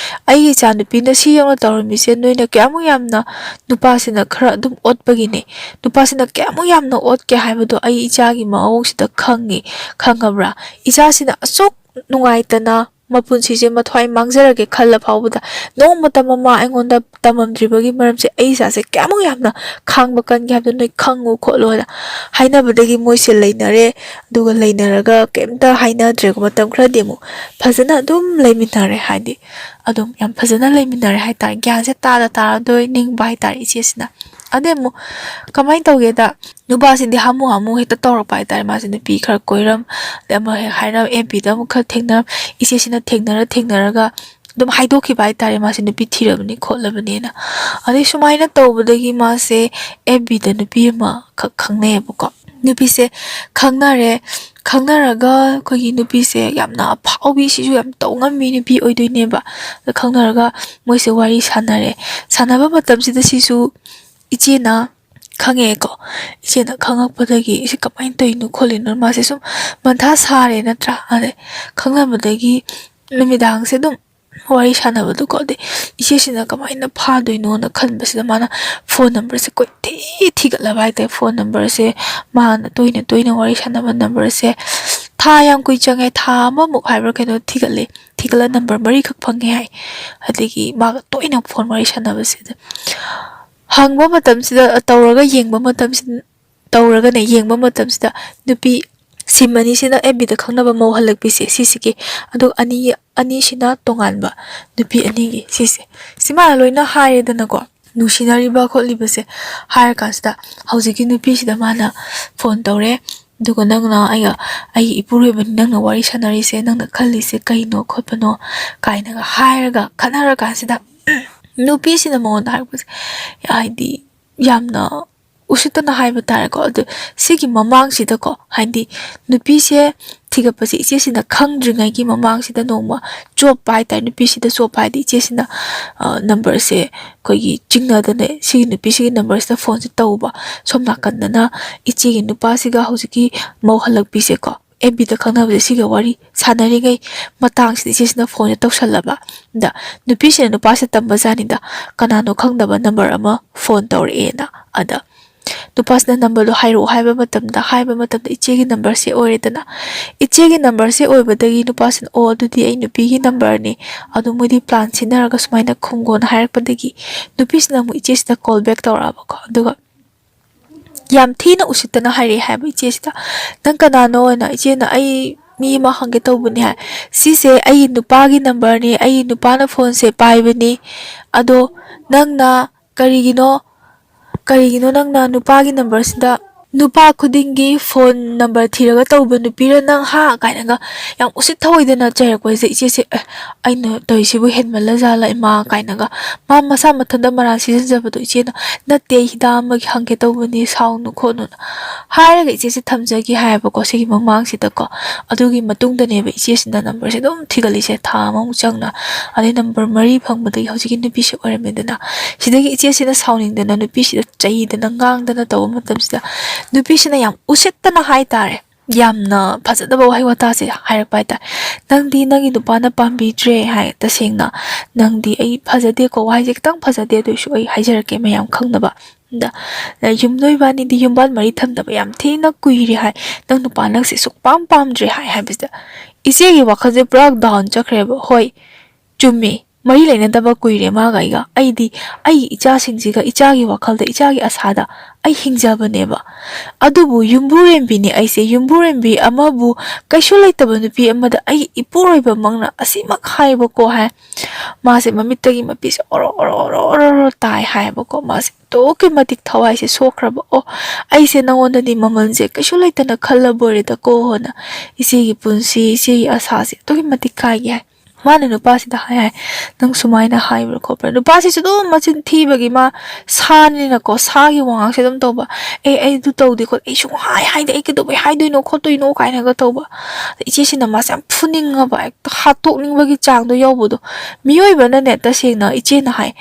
"ꯑꯩꯒꯤ ꯏꯆꯥ ꯅꯨꯄꯤꯅ ꯁꯤ ꯌꯧꯅ ꯇꯧꯔꯝꯃꯤꯁꯦ ꯅꯣꯏꯅ ꯀꯌꯥꯃꯨꯛ ꯌꯥꯝꯅ ꯅꯨꯄꯥꯁꯤꯅ ꯈꯔ ꯑꯗꯨꯝ ꯑꯣꯠꯄꯒꯤꯅꯦ꯫ ꯅꯨꯄꯥꯁꯤꯅ ꯀꯌꯥꯃꯨꯛ ꯌꯥꯝꯅ ꯑꯣꯠꯀꯦ ꯍꯥꯏꯕꯗꯣ ꯑꯩ ꯏꯆꯥꯒꯤ ꯃꯑꯣꯡꯁꯤꯗ ꯈꯪꯉꯤ, ꯈꯪꯉꯕ꯭ꯔꯥ? ꯏꯆꯥꯁꯤꯅ ꯑꯁꯨꯛ ꯅꯨꯡꯉꯥꯏꯇꯅ ꯃꯄꯨꯟꯁꯤꯁꯦ ꯃꯊ꯭ꯋꯥꯏ ꯃꯥꯡꯖꯔꯒꯦ ꯈꯜꯂ ꯐꯥꯎꯕꯗ ꯅꯣꯡꯃꯇ ꯃꯃꯥ ꯑꯩꯉꯣꯟꯗ ꯇꯝꯃꯝꯗ꯭ꯔꯤꯕꯒꯤ ꯃꯔꯝꯁꯦ ꯑꯩ ꯏꯆꯥꯁꯦ ꯀꯌꯥꯃꯨꯛ ꯌꯥꯝꯅ ꯈꯥꯡꯕ ꯀꯟꯒꯦ ꯍꯥꯏꯕꯗꯣ ꯅꯣꯏ ꯈꯪꯉꯨ ꯈꯣꯠꯂꯨ" ꯍꯥꯏꯅ ꯍꯥꯏꯅꯕꯗꯒꯤ ꯃꯣꯏꯁꯦ ꯂꯩꯅꯔꯦ꯫ ꯑꯗꯨꯒ ꯂꯩꯅꯔꯒ ꯀꯩꯝꯇ ꯍꯥꯏꯅꯗ꯭ꯔꯦꯀꯣ꯫ ꯃꯇꯝ ꯈꯔꯗꯤ ꯑꯃꯨꯛ ꯐꯖꯅ ꯑꯗꯨꯝ ꯂꯩꯃꯤꯟꯅꯔꯦ, ꯍꯥꯏꯗꯤ ꯑꯗꯨꯝ ꯌꯥꯝ ꯐꯖꯅ ꯂꯩꯃꯤꯟꯅꯔꯦ ꯍꯥꯏꯇꯥꯔꯦ꯫ ꯒ꯭ꯌꯥꯟꯁꯦ ꯇꯥꯗ ꯇꯥꯔꯗꯣꯏ ꯅꯤꯡꯕ ꯍꯥꯏꯇꯥꯔꯦ ꯏꯆꯦꯁꯤꯅ꯫ ꯑꯗꯩ ꯑꯃꯨꯛ ꯀꯃꯥꯏꯅ ꯇꯧꯒꯦꯗ, ꯅꯨꯄꯥꯁꯤꯗꯤ ꯍꯥꯃꯨ ꯍꯥꯃꯨ ꯍꯦꯛꯇ ꯇꯧꯔꯛꯄ ꯍꯥꯏꯇꯥꯔꯦ꯫ ꯃꯥꯁꯦ ꯅꯨꯄꯤ ꯈꯔ ꯀꯣꯏꯔꯝ, ꯑꯗꯩ ꯑꯃ ꯍꯦꯛ ꯍꯥꯏꯔꯝ, ꯑꯦꯐ ꯕꯤꯗ ꯑꯃꯨꯛ ꯈꯔ ꯊꯦꯡꯅꯔꯝ, ꯏꯆꯦꯁꯤꯅ ꯊꯦꯡꯅꯔ ꯊꯦꯡꯅꯔꯒ ꯑꯗꯨꯝ ꯍꯥꯏꯗꯣꯛꯈꯤꯕ ꯍꯥꯏꯇꯥꯔꯦ꯫ ꯃꯥꯁꯦ ꯅꯨꯄꯤ ꯊꯤꯔꯕꯅꯤ ꯈꯣꯠꯂꯕꯅꯦꯅ꯫ ꯑꯗꯩ ꯁꯨꯃꯥꯏꯅ ꯇꯧꯕꯗꯒꯤ ꯃꯥꯁꯦ ꯑꯦꯐ ꯕꯤꯗ ꯅꯨꯄꯤ ꯑꯃꯈꯛ ꯈꯪꯅꯩꯌꯦꯕꯀꯣ꯫ ꯅꯨꯄꯤꯁꯦ ꯈꯪꯅꯔꯦ꯫ ꯈꯪꯅꯔꯒ ꯑꯩꯈꯣꯏꯒꯤ ꯅꯨꯄꯤꯁꯦ ꯌꯥꯝꯅ ꯑꯐꯥꯎꯕꯤ, ꯁꯤꯁꯨ ꯌꯥꯝ ꯇꯧ ꯉꯝꯕꯤ ꯅꯨꯄꯤ ꯑꯣꯏꯗꯣꯏꯅꯦꯕ꯫ ꯑꯗ ꯈꯪꯅꯔꯒ ꯃꯣꯏꯁꯦ ꯋꯥꯔꯤ ꯁꯥꯟꯅꯔꯦ꯫ ꯁꯥꯟꯅꯕ ꯃꯇꯝꯁꯤꯗ ꯁꯤꯁꯨ ꯏꯆꯦꯅ ꯈꯪꯉꯛꯑꯦꯀꯣ꯫ ꯏꯆꯦꯅ ꯈꯪꯉꯛꯄꯗꯒꯤ ꯏꯆꯦ ꯀꯃꯥꯏꯅ ꯇꯧꯔꯤꯅꯣ ꯈꯣꯠꯂꯤꯅꯣ ꯃꯥꯁꯦ ꯁꯨꯝ ꯃꯊꯥ ꯁꯥꯔꯦ ꯅꯠꯇ꯭ꯔꯥ? ꯑꯗꯩ ꯈꯪꯅꯕꯗꯒꯤ ꯅꯨꯃꯤꯗꯥꯡꯁꯦ ꯑꯗꯨꯝ ꯋꯥꯔꯤ ꯁꯥꯟꯅꯕꯗꯣꯀꯣ꯫ ꯑꯗꯩ ꯏꯆꯦꯁꯤꯅ ꯀꯃꯥꯏꯅ ꯐꯥꯗꯣꯏꯅꯣꯅ ꯈꯟꯕꯁꯤꯗ ꯃꯥꯅ ꯐꯣꯟ ꯅꯝꯕꯔꯁꯦ ꯀꯣꯏꯊꯤ ꯊꯤꯒꯠꯂꯕ ꯍꯥꯏꯇꯥꯔꯦ꯫ ꯐꯣꯟ ꯅꯝꯕꯔꯁꯦ, ꯃꯥꯅ ꯇꯣꯏꯅ ꯇꯣꯏꯅ ꯋꯥꯔꯤ ꯁꯥꯟꯅꯕ ꯅꯝꯕꯔꯁꯦ ꯊꯥ ꯌꯥꯝ ꯀꯨꯏ ꯆꯪꯉꯦ, ꯊꯥ ꯑꯃꯃꯨꯛ ꯍꯥꯏꯕ꯭ꯔꯥ ꯀꯩꯅꯣ ꯊꯤꯒꯠꯂꯦ꯫ ꯊꯤꯒꯠꯂ ꯅꯝꯕꯔ ꯃꯔꯤꯈꯛ ꯐꯪꯉꯦ ꯍꯥꯏ꯫ ꯑꯗꯒꯤ ꯃꯥꯒ ꯇꯣꯏꯅ ꯐꯣꯟ ꯋꯥꯔꯤ ꯁꯥꯟꯅꯕꯁꯤꯗ ꯍꯪꯕ ꯃꯇꯝꯁꯤꯗ, ꯇꯧꯔꯒ ꯌꯦꯡꯕ ꯃꯇꯝꯁꯤ, ꯇꯧꯔꯒꯅꯦ ꯌꯦꯡꯕ ꯃꯇꯝꯁꯤꯗ ꯅꯨꯄꯤ ꯁꯤꯝ ꯑꯅꯤꯁꯤꯅ ꯑꯦꯐ ꯕꯤꯗ ꯈꯪꯅꯕ ꯃꯧ ꯍꯜꯂꯛꯄꯤꯁꯦ ꯁꯤꯁꯤꯒꯤ, ꯑꯗꯨꯒ ꯑꯅꯤ, ꯑꯅꯤꯁꯤꯅ ꯇꯣꯉꯥꯟꯕ ꯅꯨꯄꯤ ꯑꯅꯤꯒꯤ ꯁꯤꯁꯦ꯫ ꯁꯤꯃꯥꯅ ꯂꯣꯏꯅ ꯍꯥꯏꯔꯦꯗꯅꯀꯣ, ꯅꯨꯡꯁꯤꯅꯔꯤꯕ ꯈꯣꯠꯂꯤꯕꯁꯦ ꯍꯥꯏꯔꯀꯥꯟꯁꯤꯗ ꯍꯧꯖꯤꯛꯀꯤ ꯅꯨꯄꯤꯁꯤꯗ ꯃꯥꯅ ꯐꯣꯟ ꯇꯧꯔꯦ꯫ ꯑꯗꯨꯒ "ꯅꯪꯅ ꯑꯩꯒ, ꯑꯩꯒꯤ ꯏꯄꯨꯔꯣꯏꯕꯅꯤ, ꯅꯪꯅ ꯋꯥꯔꯤ ꯁꯥꯟꯅꯔꯤꯁꯦ, ꯅꯪꯅ ꯈꯜꯂꯤꯁꯦ ꯀꯩꯅꯣ ꯈꯣꯠꯄꯅꯣ?" ꯀꯥꯏꯅꯒ ꯍꯥꯏꯔꯒ ꯈꯠꯅꯔꯀꯥꯟꯁꯤꯗ ꯅꯨꯄꯤꯁꯤꯅ ꯃꯉꯣꯟꯗ ꯍꯥꯏꯔꯛꯄꯁꯦ, ꯍꯥꯏꯗꯤ ꯌꯥꯝꯅ ꯎꯁꯤꯠꯇꯅ ꯍꯥꯏꯕ ꯇꯥꯔꯦꯀꯣ꯫ ꯑꯗꯨ ꯁꯤꯒꯤ ꯃꯃꯥꯡꯁꯤꯗꯀꯣ, ꯍꯥꯏꯗꯤ ꯅꯨꯄꯤꯁꯦ ꯊꯤꯒꯠꯄꯁꯦ ꯏꯆꯦꯁꯤꯅ ꯈꯪꯗ꯭ꯔꯤꯉꯩꯒꯤ ꯃꯃꯥꯡꯁꯤꯗ ꯅꯣꯡꯃ ꯆꯣꯞꯄ ꯍꯥꯏꯇꯥꯔꯦ꯫ ꯅꯨꯄꯤꯁꯤꯗ ꯆꯣꯞꯄ ꯍꯥꯏꯗꯤ ꯏꯆꯦꯁꯤꯅ, ꯑ, ꯅꯝꯕꯔꯁꯦ ꯑꯩꯈꯣꯏꯒꯤ ꯆꯤꯡꯅꯗꯅ ꯁꯤꯒꯤ ꯅꯨꯄꯤꯁꯤꯒꯤ ꯅꯝꯕꯔꯁꯤꯗ ꯐꯣꯟꯁꯦ ꯇꯧꯕ꯫ ꯁꯣꯝ ꯅꯥꯀꯟꯗꯅ ꯏꯆꯦꯒꯤ ꯅꯨꯄꯥꯁꯤꯒ ꯍꯧꯖꯤꯛꯀꯤ ꯃꯧ ꯍꯜꯂꯛꯄꯤꯁꯦꯀꯣ, ꯑꯦꯐ ꯕꯤꯗ ꯈꯪꯅꯕꯁꯦ ꯁꯤꯒ ꯋꯥꯔꯤ ꯁꯥꯟꯅꯔꯤꯉꯩ ꯃꯇꯥꯡꯁꯤꯗ ꯏꯆꯦꯁꯤꯅ ꯐꯣꯟꯁꯦ ꯇꯧꯁꯜꯂꯕ꯫ ꯑꯗ ꯅꯨꯄꯤꯁꯤꯅ ꯅꯨꯄꯥꯁꯦ ꯇꯝꯕꯖꯥꯠꯅꯤꯗ, ꯀꯅꯥꯅꯣ ꯈꯪꯗꯕ ꯅꯝꯕꯔ ꯑꯃ ꯐꯣꯟ ꯇꯧꯔꯛꯑꯦꯅ꯫ ꯑꯗ ꯅꯨꯄꯥꯁꯤꯅ ꯅꯝꯕꯔꯗꯣ ꯍꯥꯏꯔꯛꯑꯣ ꯍꯥꯏꯕ ꯃꯇꯝꯗ, ꯍꯥꯏꯕ ꯃꯇꯝꯗ ꯏꯆꯦꯒꯤ ꯅꯝꯕꯔꯁꯦ ꯑꯣꯏꯔꯦꯗꯅ꯫ ꯏꯆꯦꯒꯤ ꯅꯝꯕꯔꯁꯦ ꯑꯣꯏꯕꯗꯒꯤ ꯅꯨꯄꯥꯁꯤꯅ, "ꯑꯣ, ꯑꯗꯨꯗꯤ ꯑꯩ ꯅꯨꯄꯤꯒꯤ ꯅꯝꯕꯔꯅꯤ, ꯑꯗꯣ ꯃꯣꯏꯗꯤ ꯄ꯭ꯂꯥꯟ ꯁꯤꯟꯅꯔꯒ ꯁꯨꯃꯥꯏꯅ ꯈꯨꯝꯒꯣꯅ" ꯍꯥꯏꯔꯛꯄꯗꯒꯤ ꯅꯨꯄꯤꯁꯤꯅ ꯑꯃꯨꯛ ꯏꯆꯦꯁꯤꯗ ꯀꯣꯜ ꯕꯦꯛ ꯇꯧꯔꯛꯑꯕꯀꯣ꯫ ꯑꯗꯨꯒ ꯌꯥꯝ ꯊꯤꯅ ꯎꯁꯤꯠꯇꯅ ꯍꯥꯏꯔꯛꯑꯦ ꯍꯥꯏꯕ ꯏꯆꯦꯁꯤꯗ꯫ "ꯅꯪ ꯀꯅꯥꯅꯣꯅ?" ꯏꯆꯦꯅ, "ꯑꯩ ꯃꯤ ꯑꯃ ꯍꯪꯒꯦ ꯇꯧꯕꯅꯤ" ꯍꯥꯏ꯫ "ꯁꯤꯁꯦ ꯑꯩꯒꯤ ꯅꯨꯄꯥꯒꯤ ꯅꯝꯕꯔꯅꯤ, ꯑꯩꯒꯤ ꯅꯨꯄꯥꯅ ꯐꯣꯟꯁꯦ ꯄꯥꯏꯕꯅꯤ, ꯑꯗꯣ ꯅꯪꯅ ꯀꯔꯤꯒꯤꯅꯣ, ꯀꯔꯤꯒꯤꯅꯣ ꯅꯪꯅ ꯅꯨꯄꯥꯒꯤ ꯅꯝꯕꯔꯁꯤꯗ ꯅꯨꯄꯥ ꯈꯨꯗꯤꯡꯒꯤ ꯐꯣꯟ ꯅꯝꯕꯔ ꯊꯤꯔꯒ ꯇꯧꯕ ꯅꯨꯄꯤꯔ ꯅꯪ, ꯍꯥ?" ꯀꯥꯏꯅꯒ ꯌꯥꯝ ꯎꯁꯤꯠ ꯊꯑꯣꯏꯗꯅ ꯆꯩꯔꯛꯄꯁꯦ ꯏꯆꯦꯁꯦ, "ꯑꯦ, ꯑꯩꯅ ꯇꯧꯔꯤꯁꯤꯕꯨ ꯍꯦꯟꯃꯜꯂꯖꯥꯠꯂ ꯏꯃꯥ?" ꯀꯥꯏꯅꯒ ꯃꯥ ꯃꯁꯥ ꯃꯊꯟꯇ ꯃꯔꯥꯜ ꯁꯤꯖꯤꯟꯖꯕꯗꯣ ꯏꯆꯦꯅ, "ꯅꯠꯇꯦ, ꯑꯩ ꯍꯤꯗꯥꯛ ꯑꯃꯒꯤ ꯍꯪꯒꯦ ꯇꯧꯕꯅꯤ, ꯁꯥꯎꯅꯨ ꯈꯣꯠꯅꯨꯅ" ꯍꯥꯏꯔꯒ ꯏꯆꯦꯁꯦ ꯊꯝꯖꯒꯤ ꯍꯥꯏꯌꯦꯕꯀꯣ꯫ ꯁꯤꯒꯤ ꯃꯃꯥꯡꯁꯤꯗꯀꯣ, ꯑꯗꯨꯒꯤ ꯃꯇꯨꯡꯗꯅꯦꯕ ꯏꯆꯦꯁꯤꯅ ꯅꯝꯕꯔꯁꯦ ꯑꯗꯨꯝ ꯊꯤꯒꯠꯂꯤꯁꯦ ꯊꯥ ꯑꯃꯃꯨꯛ ꯆꯪꯅ꯫ ꯑꯗꯩ ꯅꯝꯕꯔ ꯃꯔꯤ ꯐꯪꯕꯗꯒꯤ ꯍꯧꯖꯤꯛꯀꯤ ꯅꯨꯄꯤꯁꯦ ꯑꯣꯏꯔꯝꯃꯦꯗꯅ꯫ ꯁꯤꯗꯒꯤ ꯏꯆꯦꯁꯤꯅ ꯁꯥꯎꯅꯤꯡꯗꯅ ꯅꯨꯄꯤꯁꯤꯗ ꯆꯩꯗꯅ ꯉꯥꯡꯗꯅ ꯇꯧꯕ ꯃꯇꯝꯁꯤꯗ ꯅꯨꯄꯤꯁꯤꯅ ꯌꯥꯝ ꯎꯁꯤꯠꯇꯅ ꯍꯥꯏꯇꯥꯔꯦ, ꯌꯥꯝꯅ ꯐꯖꯗꯕ ꯋꯥꯍꯩ ꯋꯥꯇꯥꯁꯦ ꯍꯥꯏꯔꯛꯄ ꯍꯥꯏꯇꯥꯔꯦ꯫ "ꯅꯪꯗꯤ ꯅꯪꯒꯤ ꯅꯨꯄꯥꯅ ꯄꯥꯝꯕꯤꯗ꯭ꯔꯦ" ꯍꯥꯏ꯫ "ꯇꯁꯦꯡꯅ ꯅꯪꯗꯤ ꯑꯩ ꯐꯖꯗꯦꯀꯣ, ꯋꯥꯍꯩꯁꯦ ꯈꯤꯇꯪ ꯐꯖꯗꯦ, ꯑꯗꯨ ꯑꯣꯏꯁꯨ ꯑꯩ ꯍꯥꯏꯖꯔꯛꯀꯦ ꯃꯌꯥꯝ ꯈꯪꯅꯕ꯫ ꯑꯗ, ꯌꯨꯝꯗꯣꯏꯕꯥꯅꯤꯗꯤ ꯌꯨꯝꯕꯥꯟ ꯃꯔꯤ ꯊꯝꯗꯕ ꯌꯥꯝ ꯊꯤꯅ ꯀꯨꯏꯔꯦ" ꯍꯥꯏ꯫ "ꯅꯪ ꯅꯨꯄꯥ ꯅꯪꯁꯦ ꯁꯨꯛꯄꯥꯝ ꯄꯥꯝꯗ꯭ꯔꯦ" ꯍꯥꯏ꯫ ꯍꯥꯏꯕꯁꯤꯗ ꯏꯆꯦꯒꯤ ꯋꯥꯈꯜꯁꯦ ꯄꯨꯔꯥ ꯗꯥꯎꯟ ꯆꯠꯈ꯭ꯔꯦꯕ꯫ ꯍꯣꯏ, ꯆꯨꯝꯃꯤ, ꯃꯔꯤ ꯂꯩꯅꯗꯕ ꯀꯨꯏꯔꯦ ꯃꯥꯒ ꯑꯩꯒ꯫ ꯑꯩꯗꯤ ꯑꯩꯒꯤ ꯏꯆꯥꯁꯤꯡꯁꯤꯒ, ꯏꯆꯥꯒꯤ ꯋꯥꯈꯜꯗ, ꯏꯆꯥꯒꯤ ꯑꯁꯥꯗ ꯑꯩ ꯍꯤꯡꯖꯕꯅꯦꯕ꯫ ꯑꯗꯨꯕꯨ ꯌꯨꯝꯕꯨꯔꯦꯝꯕꯤꯅꯤ ꯑꯩꯁꯦ, ꯌꯨꯝꯕꯨꯔꯦꯝꯕꯤ ꯑꯃꯕꯨ ꯀꯩꯁꯨ ꯂꯩꯇꯕ ꯅꯨꯄꯤ ꯑꯃꯗ ꯑꯩꯒꯤ ꯏꯄꯨꯔꯣꯏꯕꯃꯛꯅ ꯑꯁꯤꯃꯛ ꯍꯥꯏꯕꯀꯣ" ꯍꯥꯏ꯫ ꯃꯥꯁꯦ ꯃꯃꯤꯠꯇꯒꯤ ꯃꯄꯤꯁꯦ ꯑꯣꯔꯣ ꯑꯣꯔꯣ ꯑꯣꯔꯣ ꯑꯣꯔꯣ ꯑꯣꯔꯣ ꯇꯥꯏ ꯍꯥꯏꯌꯦꯕꯀꯣ꯫ ꯃꯥꯁꯦ ꯑꯗꯨꯛꯀꯤ ꯃꯇꯤꯛ ꯊꯋꯥꯏꯁꯦ ꯁꯣꯛꯈ꯭ꯔꯕ꯫ "ꯑꯣ, ꯑꯩꯁꯦ ꯅꯉꯣꯟꯗꯗꯤ ꯃꯃꯜꯁꯦ ꯀꯩꯁꯨ ꯂꯩꯇꯅ ꯈꯜꯂꯕ ꯑꯣꯏꯔꯦꯗꯀꯣ" ꯍꯥꯏꯅ, ꯏꯆꯦꯒꯤ ꯄꯨꯟꯁꯤ, ꯏꯆꯦꯒꯤ ꯑꯁꯥꯁꯦ ꯑꯗꯨꯛꯀꯤ ꯃꯇꯤꯛ ꯀꯥꯏꯒꯦ ꯍꯥꯏ꯫ ꯃꯥꯅ ꯅꯨꯄꯥꯁꯤꯗ ꯍꯥꯏ ꯍꯥꯏ, "ꯅꯪ ꯁꯨꯃꯥꯏꯅ ꯍꯥꯏꯕ꯭ꯔꯥ ꯈꯣꯠꯄ꯭ꯔꯥ?" ꯅꯨꯄꯥꯁꯤꯁꯨ ꯑꯗꯨꯝ ꯃꯆꯤꯟ ꯊꯤꯕꯒꯤ, ꯃꯥ ꯁꯥꯅꯤꯅꯀꯣ, ꯁꯥꯒꯤ ꯋꯥꯉꯥꯡꯁꯦ ꯑꯗꯨꯝ ꯇꯧꯕ꯫ "ꯑꯦ, ꯑꯩ ꯑꯗꯨ ꯇꯧꯗꯦ ꯈꯣꯠ-, ꯑꯩ ꯁꯨꯡꯍꯥꯏ ꯍꯥꯏꯗꯦ, ꯑꯩ ꯀꯩꯗꯧꯕꯩ ꯍꯥꯏꯗꯣꯏꯅꯣ ꯈꯣꯠꯇꯣꯏꯅꯣ?" ꯀꯥꯏꯅꯒ ꯇꯧꯕ꯫ ꯏꯆꯦꯁꯤꯅ ꯃꯥꯁꯦ ꯌꯥꯝ ꯐꯨꯅꯤꯡꯉꯕ, ꯍꯦꯛꯇ ꯍꯥꯠꯇꯣꯛꯅꯤꯡꯕꯒꯤ ꯆꯥꯡꯗꯣ ꯌꯧꯕꯗꯣ꯫ ꯃꯤꯑꯣꯏꯕꯅꯅꯦ, ꯇꯁꯦꯡꯅ ꯏꯆꯦꯅ ꯍꯥꯏ,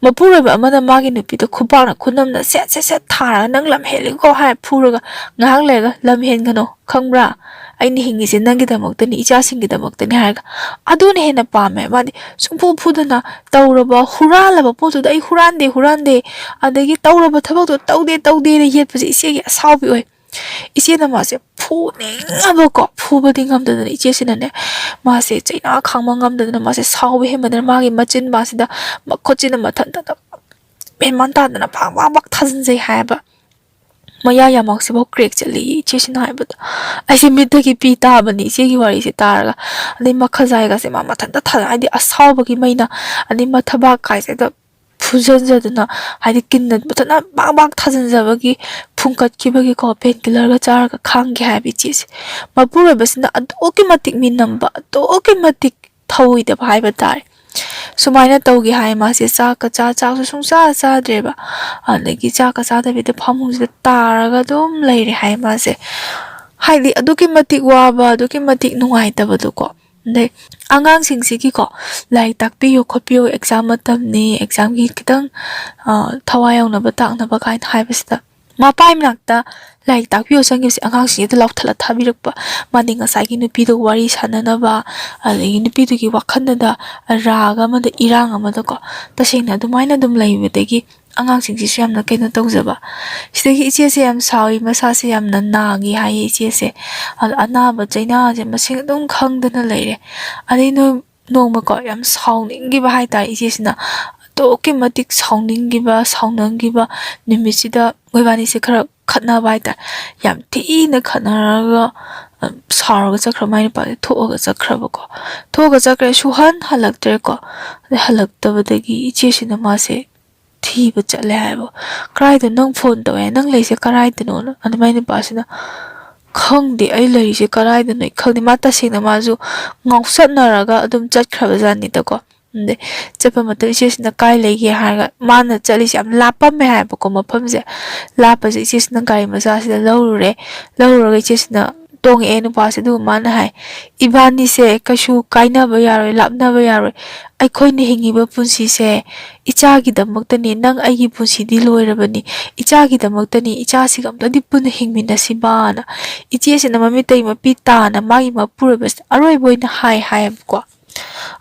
ꯃꯄꯨꯔꯣꯏꯕ ꯑꯃꯅ ꯃꯥꯒꯤ ꯅꯨꯄꯤꯗ ꯈꯨꯄꯥꯛꯅ ꯈꯨꯅꯝꯅ ꯁꯦꯠ ꯁꯦꯠ ꯁꯦꯠ ꯊꯥꯔꯒ, "ꯅꯪ ꯂꯝ ꯍꯦꯜꯂꯤꯀꯣ" ꯍꯥꯏ ꯐꯨꯔꯒ, ꯉꯥꯏꯍꯥꯛ ꯂꯩꯔꯒ, "ꯂꯝ ꯍꯦꯟꯒꯅꯣ, ꯈꯪꯕ꯭ꯔꯥ? "ꯑꯩꯅ ꯍꯤꯡꯉꯤꯁꯦ ꯅꯪꯒꯤꯗꯃꯛꯇꯅꯤ, ꯏꯆꯥꯁꯤꯡꯒꯤꯗꯃꯛꯇꯅꯤ" ꯍꯥꯏꯔꯒ꯫ ꯑꯗꯨꯅ ꯍꯦꯟꯅ ꯄꯥꯝꯃꯦ꯫ ꯃꯥꯗꯤ ꯁꯨꯡꯐꯨ ꯐꯨꯗꯅ ꯇꯧꯔꯕ, ꯍꯨꯔꯥꯜꯂꯕ ꯄꯣꯠꯇꯨꯗ "ꯑꯩ ꯍꯨꯔꯥꯟꯗꯦ, ꯍꯨꯔꯥꯟꯗꯦ", ꯑꯗꯒꯤ ꯇꯧꯔꯕ ꯊꯕꯛꯇꯣ "ꯇꯧꯗꯦ, ꯇꯧꯗꯦꯅ" ꯌꯦꯠꯄꯁꯦ ꯏꯆꯦꯒꯤ ꯑꯁꯥꯎꯕꯤ ꯑꯣꯏ꯫ ꯏꯆꯦꯅ ꯃꯥꯁꯦ ꯐꯨꯅꯤꯡꯉꯕꯀꯣ, ꯐꯨꯕꯗꯤ ꯉꯝꯗꯗꯅ ꯏꯆꯦꯁꯤꯅꯅꯦ, ꯃꯥꯁꯦ ꯆꯩꯅꯥ ꯈꯥꯡꯕ ꯉꯝꯗꯗꯅ ꯃꯥꯁꯦ ꯁꯥꯎꯕ ꯍꯦꯟꯃꯟꯗꯅ ꯃꯥꯒꯤ ꯃꯆꯤꯟ ꯃꯥꯁꯤꯗ ꯃꯈꯨꯠꯁꯤꯅ ꯃꯊꯟꯇ ꯃꯦꯟꯃꯥꯟ ꯇꯥꯗꯅ ꯄꯥꯛ ꯄꯥꯛ ꯄꯥꯛ ꯊꯥꯖꯤꯟꯖꯩ ꯍꯥꯏꯌꯦꯕ꯫ ꯃꯌꯥ ꯌꯥꯝꯃꯛꯁꯤꯐꯥꯎ crack ꯆꯠꯂꯤ ꯏꯆꯦꯁꯤꯅ ꯍꯥꯏꯕꯗ꯫ ꯑꯩꯁꯦ ꯃꯤꯠꯇꯒꯤ ꯄꯤ ꯇꯥꯕꯅꯤ ꯏꯆꯦꯒꯤ ꯋꯥꯔꯤꯁꯦ ꯇꯥꯔꯒ꯫ ꯑꯗꯩ ꯃꯈꯖꯥꯏꯒꯁꯦ ꯃꯥ ꯃꯊꯟꯇ ꯊꯥ-, ꯍꯥꯏꯗꯤ ꯑꯁꯥꯎꯕꯒꯤ ꯃꯩꯅ, ꯑꯗꯩ ꯃꯊꯕꯥꯛ ꯀꯥꯏꯁꯦ ꯍꯦꯛꯇ ꯐꯨꯖꯟꯖꯗꯅ, ꯍꯥꯏꯗꯤ ꯀꯤꯟꯅ ꯐꯖꯅ ꯕꯥꯛ ꯕꯥꯛ ꯊꯥꯖꯤꯟꯖꯕꯒꯤ ꯐꯨꯝꯀꯠꯈꯤꯕꯒꯤꯀꯣ, pain killerꯒ ꯆꯥꯔꯒ ꯈꯥꯡꯒꯦ ꯍꯥꯏꯕ ꯏꯆꯦꯁꯦ꯫ ꯃꯄꯨꯔꯣꯏꯕꯁꯤꯅ ꯑꯗꯨꯛꯀꯤ ꯃꯇꯤꯛ ꯃꯤꯅꯝꯕ, ꯑꯗꯨꯛꯀꯤ ꯃꯇꯤꯛ ꯊꯧꯑꯣꯏꯗꯕ ꯍꯥꯏꯕ ꯇꯥꯔꯦ꯫ ꯁꯨꯃꯥꯏꯅ ꯇꯧꯒꯦ ꯍꯥꯏ ꯃꯥꯁꯦ, ꯆꯥꯛꯀ ꯆꯥ-, ꯆꯥꯛꯁꯨ ꯁꯨꯡꯆꯥ ꯆꯥꯗ꯭ꯔꯦꯕ꯫ ꯑꯗꯒꯤ ꯆꯥꯛꯀ ꯆꯥꯗꯕꯤꯗ ꯐꯃꯨꯡꯁꯤꯗ ꯇꯥꯔꯒ ꯑꯗꯨꯝ ꯂꯩꯔꯦ ꯍꯥꯏ ꯃꯥꯁꯦ꯫ ꯍꯥꯏꯗꯤ ꯑꯗꯨꯛꯀꯤ ꯃꯇꯤꯛ ꯋꯥꯕ, ꯑꯗꯨꯛꯀꯤ ꯃꯇꯤꯛ ꯅꯨꯡꯉꯥꯏꯇꯕꯗꯣꯀꯣ꯫ ꯑꯗꯩ ꯑꯉꯥꯡꯁꯤꯡꯁꯤꯒꯤꯀꯣ, ꯂꯥꯏꯔꯤꯛ ꯇꯥꯛꯄꯤꯌꯨ ꯈꯣꯠꯄꯤꯌꯨ, exam ꯃꯇꯝꯅꯤ, examꯒꯤ ꯈꯤꯇꯪ, ꯑ, ꯊꯋꯥꯏ ꯌꯥꯎꯅꯕ ꯇꯥꯛꯅꯕ ꯀꯥꯏꯅ ꯍꯥꯏꯕꯁꯤꯗ, ꯃꯄꯥꯒꯤ ꯃꯅꯥꯛꯇ ꯂꯥꯏꯔꯤꯛ ꯇꯥꯛꯄꯤꯌꯣ ꯆꯪꯈꯤꯕꯁꯦ ꯑꯉꯥꯡꯁꯤꯡꯁꯤꯗ ꯂꯥꯎꯊꯠꯂ ꯊꯥꯕꯤꯔꯛꯄ꯫ ꯃꯥꯗꯤ ꯉꯁꯥꯏꯒꯤ ꯅꯨꯄꯤꯗꯨꯒ ꯋꯥꯔꯤ ꯁꯥꯟꯅꯅꯕ, ꯑꯗꯒꯤ ꯅꯨꯄꯤꯗꯨꯒꯤ ꯋꯥꯈꯜꯗꯨꯗ ꯔꯥꯒ ꯑꯃꯗ, ꯏꯔꯥꯡ ꯑꯃꯗꯀꯣ, ꯇꯁꯦꯡꯅ ꯑꯗꯨꯃꯥꯏꯅ ꯑꯗꯨꯝ ꯂꯩꯕꯗꯒꯤ ꯑꯉꯥꯡꯁꯤꯡꯁꯤꯁꯨ ꯌꯥꯝꯅ ꯀꯩꯅꯣ ꯇꯧꯖꯕ꯫ ꯁꯤꯗꯒꯤ ꯏꯆꯦꯁꯦ ꯌꯥꯝ ꯁꯥꯎꯏ, ꯃꯁꯥꯁꯦ ꯌꯥꯝꯅ ꯅꯥꯒꯤ ꯍꯥꯏꯌꯦ ꯏꯆꯦꯁꯦ꯫ ꯑ-, ꯑꯅꯥꯕ ꯆꯩꯅꯥꯁꯦ ꯃꯁꯤꯡ ꯑꯗꯨꯝ ꯈꯪꯗꯅ ꯂꯩꯔꯦ꯫ ꯑꯗꯩ ꯅꯣ-, ꯅꯣꯡꯃꯀꯣ ꯌꯥꯝ ꯁꯥꯎꯅꯤꯡꯈꯤꯕ ꯍꯥꯏꯇꯥꯔꯦ ꯏꯆꯦꯁꯤꯅ꯫ ꯑꯗꯨꯛꯀꯤ ꯃꯇꯤꯛ ꯁꯥꯎꯅꯤꯡꯈꯤꯕ, ꯁꯥꯎꯅꯤꯡꯈꯤꯕ ꯅꯨꯃꯤꯠꯁꯤꯗ ꯃꯣꯏꯕꯥꯅꯤꯁꯦ ꯈꯔ ꯈꯠꯅꯕ ꯍꯥꯏꯇꯥꯔꯦ꯫ ꯌꯥꯝ ꯊꯤꯅ ꯈꯠꯅꯔꯒ, ꯑ, ꯁꯥꯎꯔꯒ ꯆꯠꯈ꯭ꯔ, ꯃꯥꯏ ꯅꯨꯄꯥꯁꯦ ꯊꯣꯛꯑꯒ ꯆꯠꯈ꯭ꯔꯕꯀꯣ꯫ ꯊꯣꯛꯑꯒ ꯆꯠꯈ꯭ꯔꯦ, ꯁꯨꯍꯟ ꯍꯜꯂꯛꯇ꯭ꯔꯦꯀꯣ꯫ ꯑꯗꯩ ꯍꯜꯂꯛꯇꯕꯗꯒꯤ ꯏꯆꯦꯁꯤꯅ ꯃꯥꯁꯦ ꯊꯤꯕ ꯆꯠꯂꯦ ꯍꯥꯏꯕ꯫ "ꯀꯔꯥꯏꯗ ꯅꯪ ꯐꯣꯟ ꯇꯧꯋꯦ, ꯅꯪ ꯂꯩꯁꯦ ꯀꯔꯥꯏꯗꯅꯣꯅ?" ꯑꯗꯨ ꯃꯥꯏ ꯅꯨꯄꯥꯁꯤꯅ, "ꯈꯪꯗꯦ ꯑꯩ ꯂꯩꯔꯤꯁꯦ ꯀꯔꯥꯏꯗꯅꯣ, ꯑꯩ ꯈꯪꯗꯦ"꯫ ꯃꯥ ꯇꯁꯦꯡꯅ ꯃꯥꯁꯨ ꯉꯥꯎꯁꯟꯅꯔꯒ ꯑꯗꯨꯝ ꯆꯠꯈ꯭ꯔꯕ ꯖꯥꯠꯅꯤꯗꯀꯣ꯫ ꯑꯗꯩ ꯆꯠꯄ ꯃꯇꯝ ꯏꯆꯦꯁꯤꯅ ꯀꯥꯏ ꯂꯩꯒꯦ ꯍꯥꯏꯔꯒ, ꯃꯥꯅ ꯆꯠꯂꯤꯁꯦ ꯌꯥꯝ ꯂꯥꯞꯄꯝꯃꯦ ꯍꯥꯏꯕꯀꯣ ꯃꯐꯝꯁꯦ꯫ ꯂꯥꯞꯄꯁꯦ ꯏꯆꯦꯁꯤꯅ ꯒꯥꯔꯤ ꯃꯆꯥꯁꯤꯗ ꯂꯧꯔꯨꯔꯦ꯫ ꯂꯧꯔꯨꯔꯒ ꯏꯆꯦꯁꯤꯅ ꯇꯣꯡꯉꯛꯑꯦ ꯅꯨꯄꯥꯁꯦ꯫ ꯑꯗꯨꯒ ꯃꯥꯅ ꯍꯥꯏ, "ꯏꯕꯥꯅꯤꯁꯦ ꯀꯩꯁꯨ ꯀꯥꯏꯅꯕ ꯌꯥꯔꯣꯏ, ꯂꯥꯞꯅꯕ ꯌꯥꯔꯣꯏ꯫ ꯑꯩꯈꯣꯏꯅ ꯍꯤꯡꯉꯤꯕ ꯄꯨꯟꯁꯤꯁꯦ ꯏꯆꯥꯒꯤꯗꯃꯛꯇꯅꯤ꯫ ꯅꯪ ꯑꯩꯒꯤ ꯄꯨꯟꯁꯤꯗꯤ ꯂꯣꯏꯔꯕꯅꯤ꯫ ꯏꯆꯥꯒꯤꯗꯃꯛꯇꯅꯤ꯫ ꯏꯆꯥꯁꯤꯒ ꯑꯝꯇꯗꯤ ꯄꯨꯟꯅ ꯍꯤꯡꯃꯤꯟꯅꯁꯤꯕꯥꯅ" ꯏꯆꯦꯁꯤꯅ ꯃꯃꯤꯠꯇꯒꯤ ꯃꯄꯤ ꯇꯥꯅ ꯃꯥꯒꯤ ꯃꯄꯨꯔꯣꯏꯕꯁꯦ ꯑꯔꯣꯏꯕ ꯑꯣꯏꯅ ꯍꯥꯏ ꯍꯥꯏꯌꯦꯕꯀꯣ꯫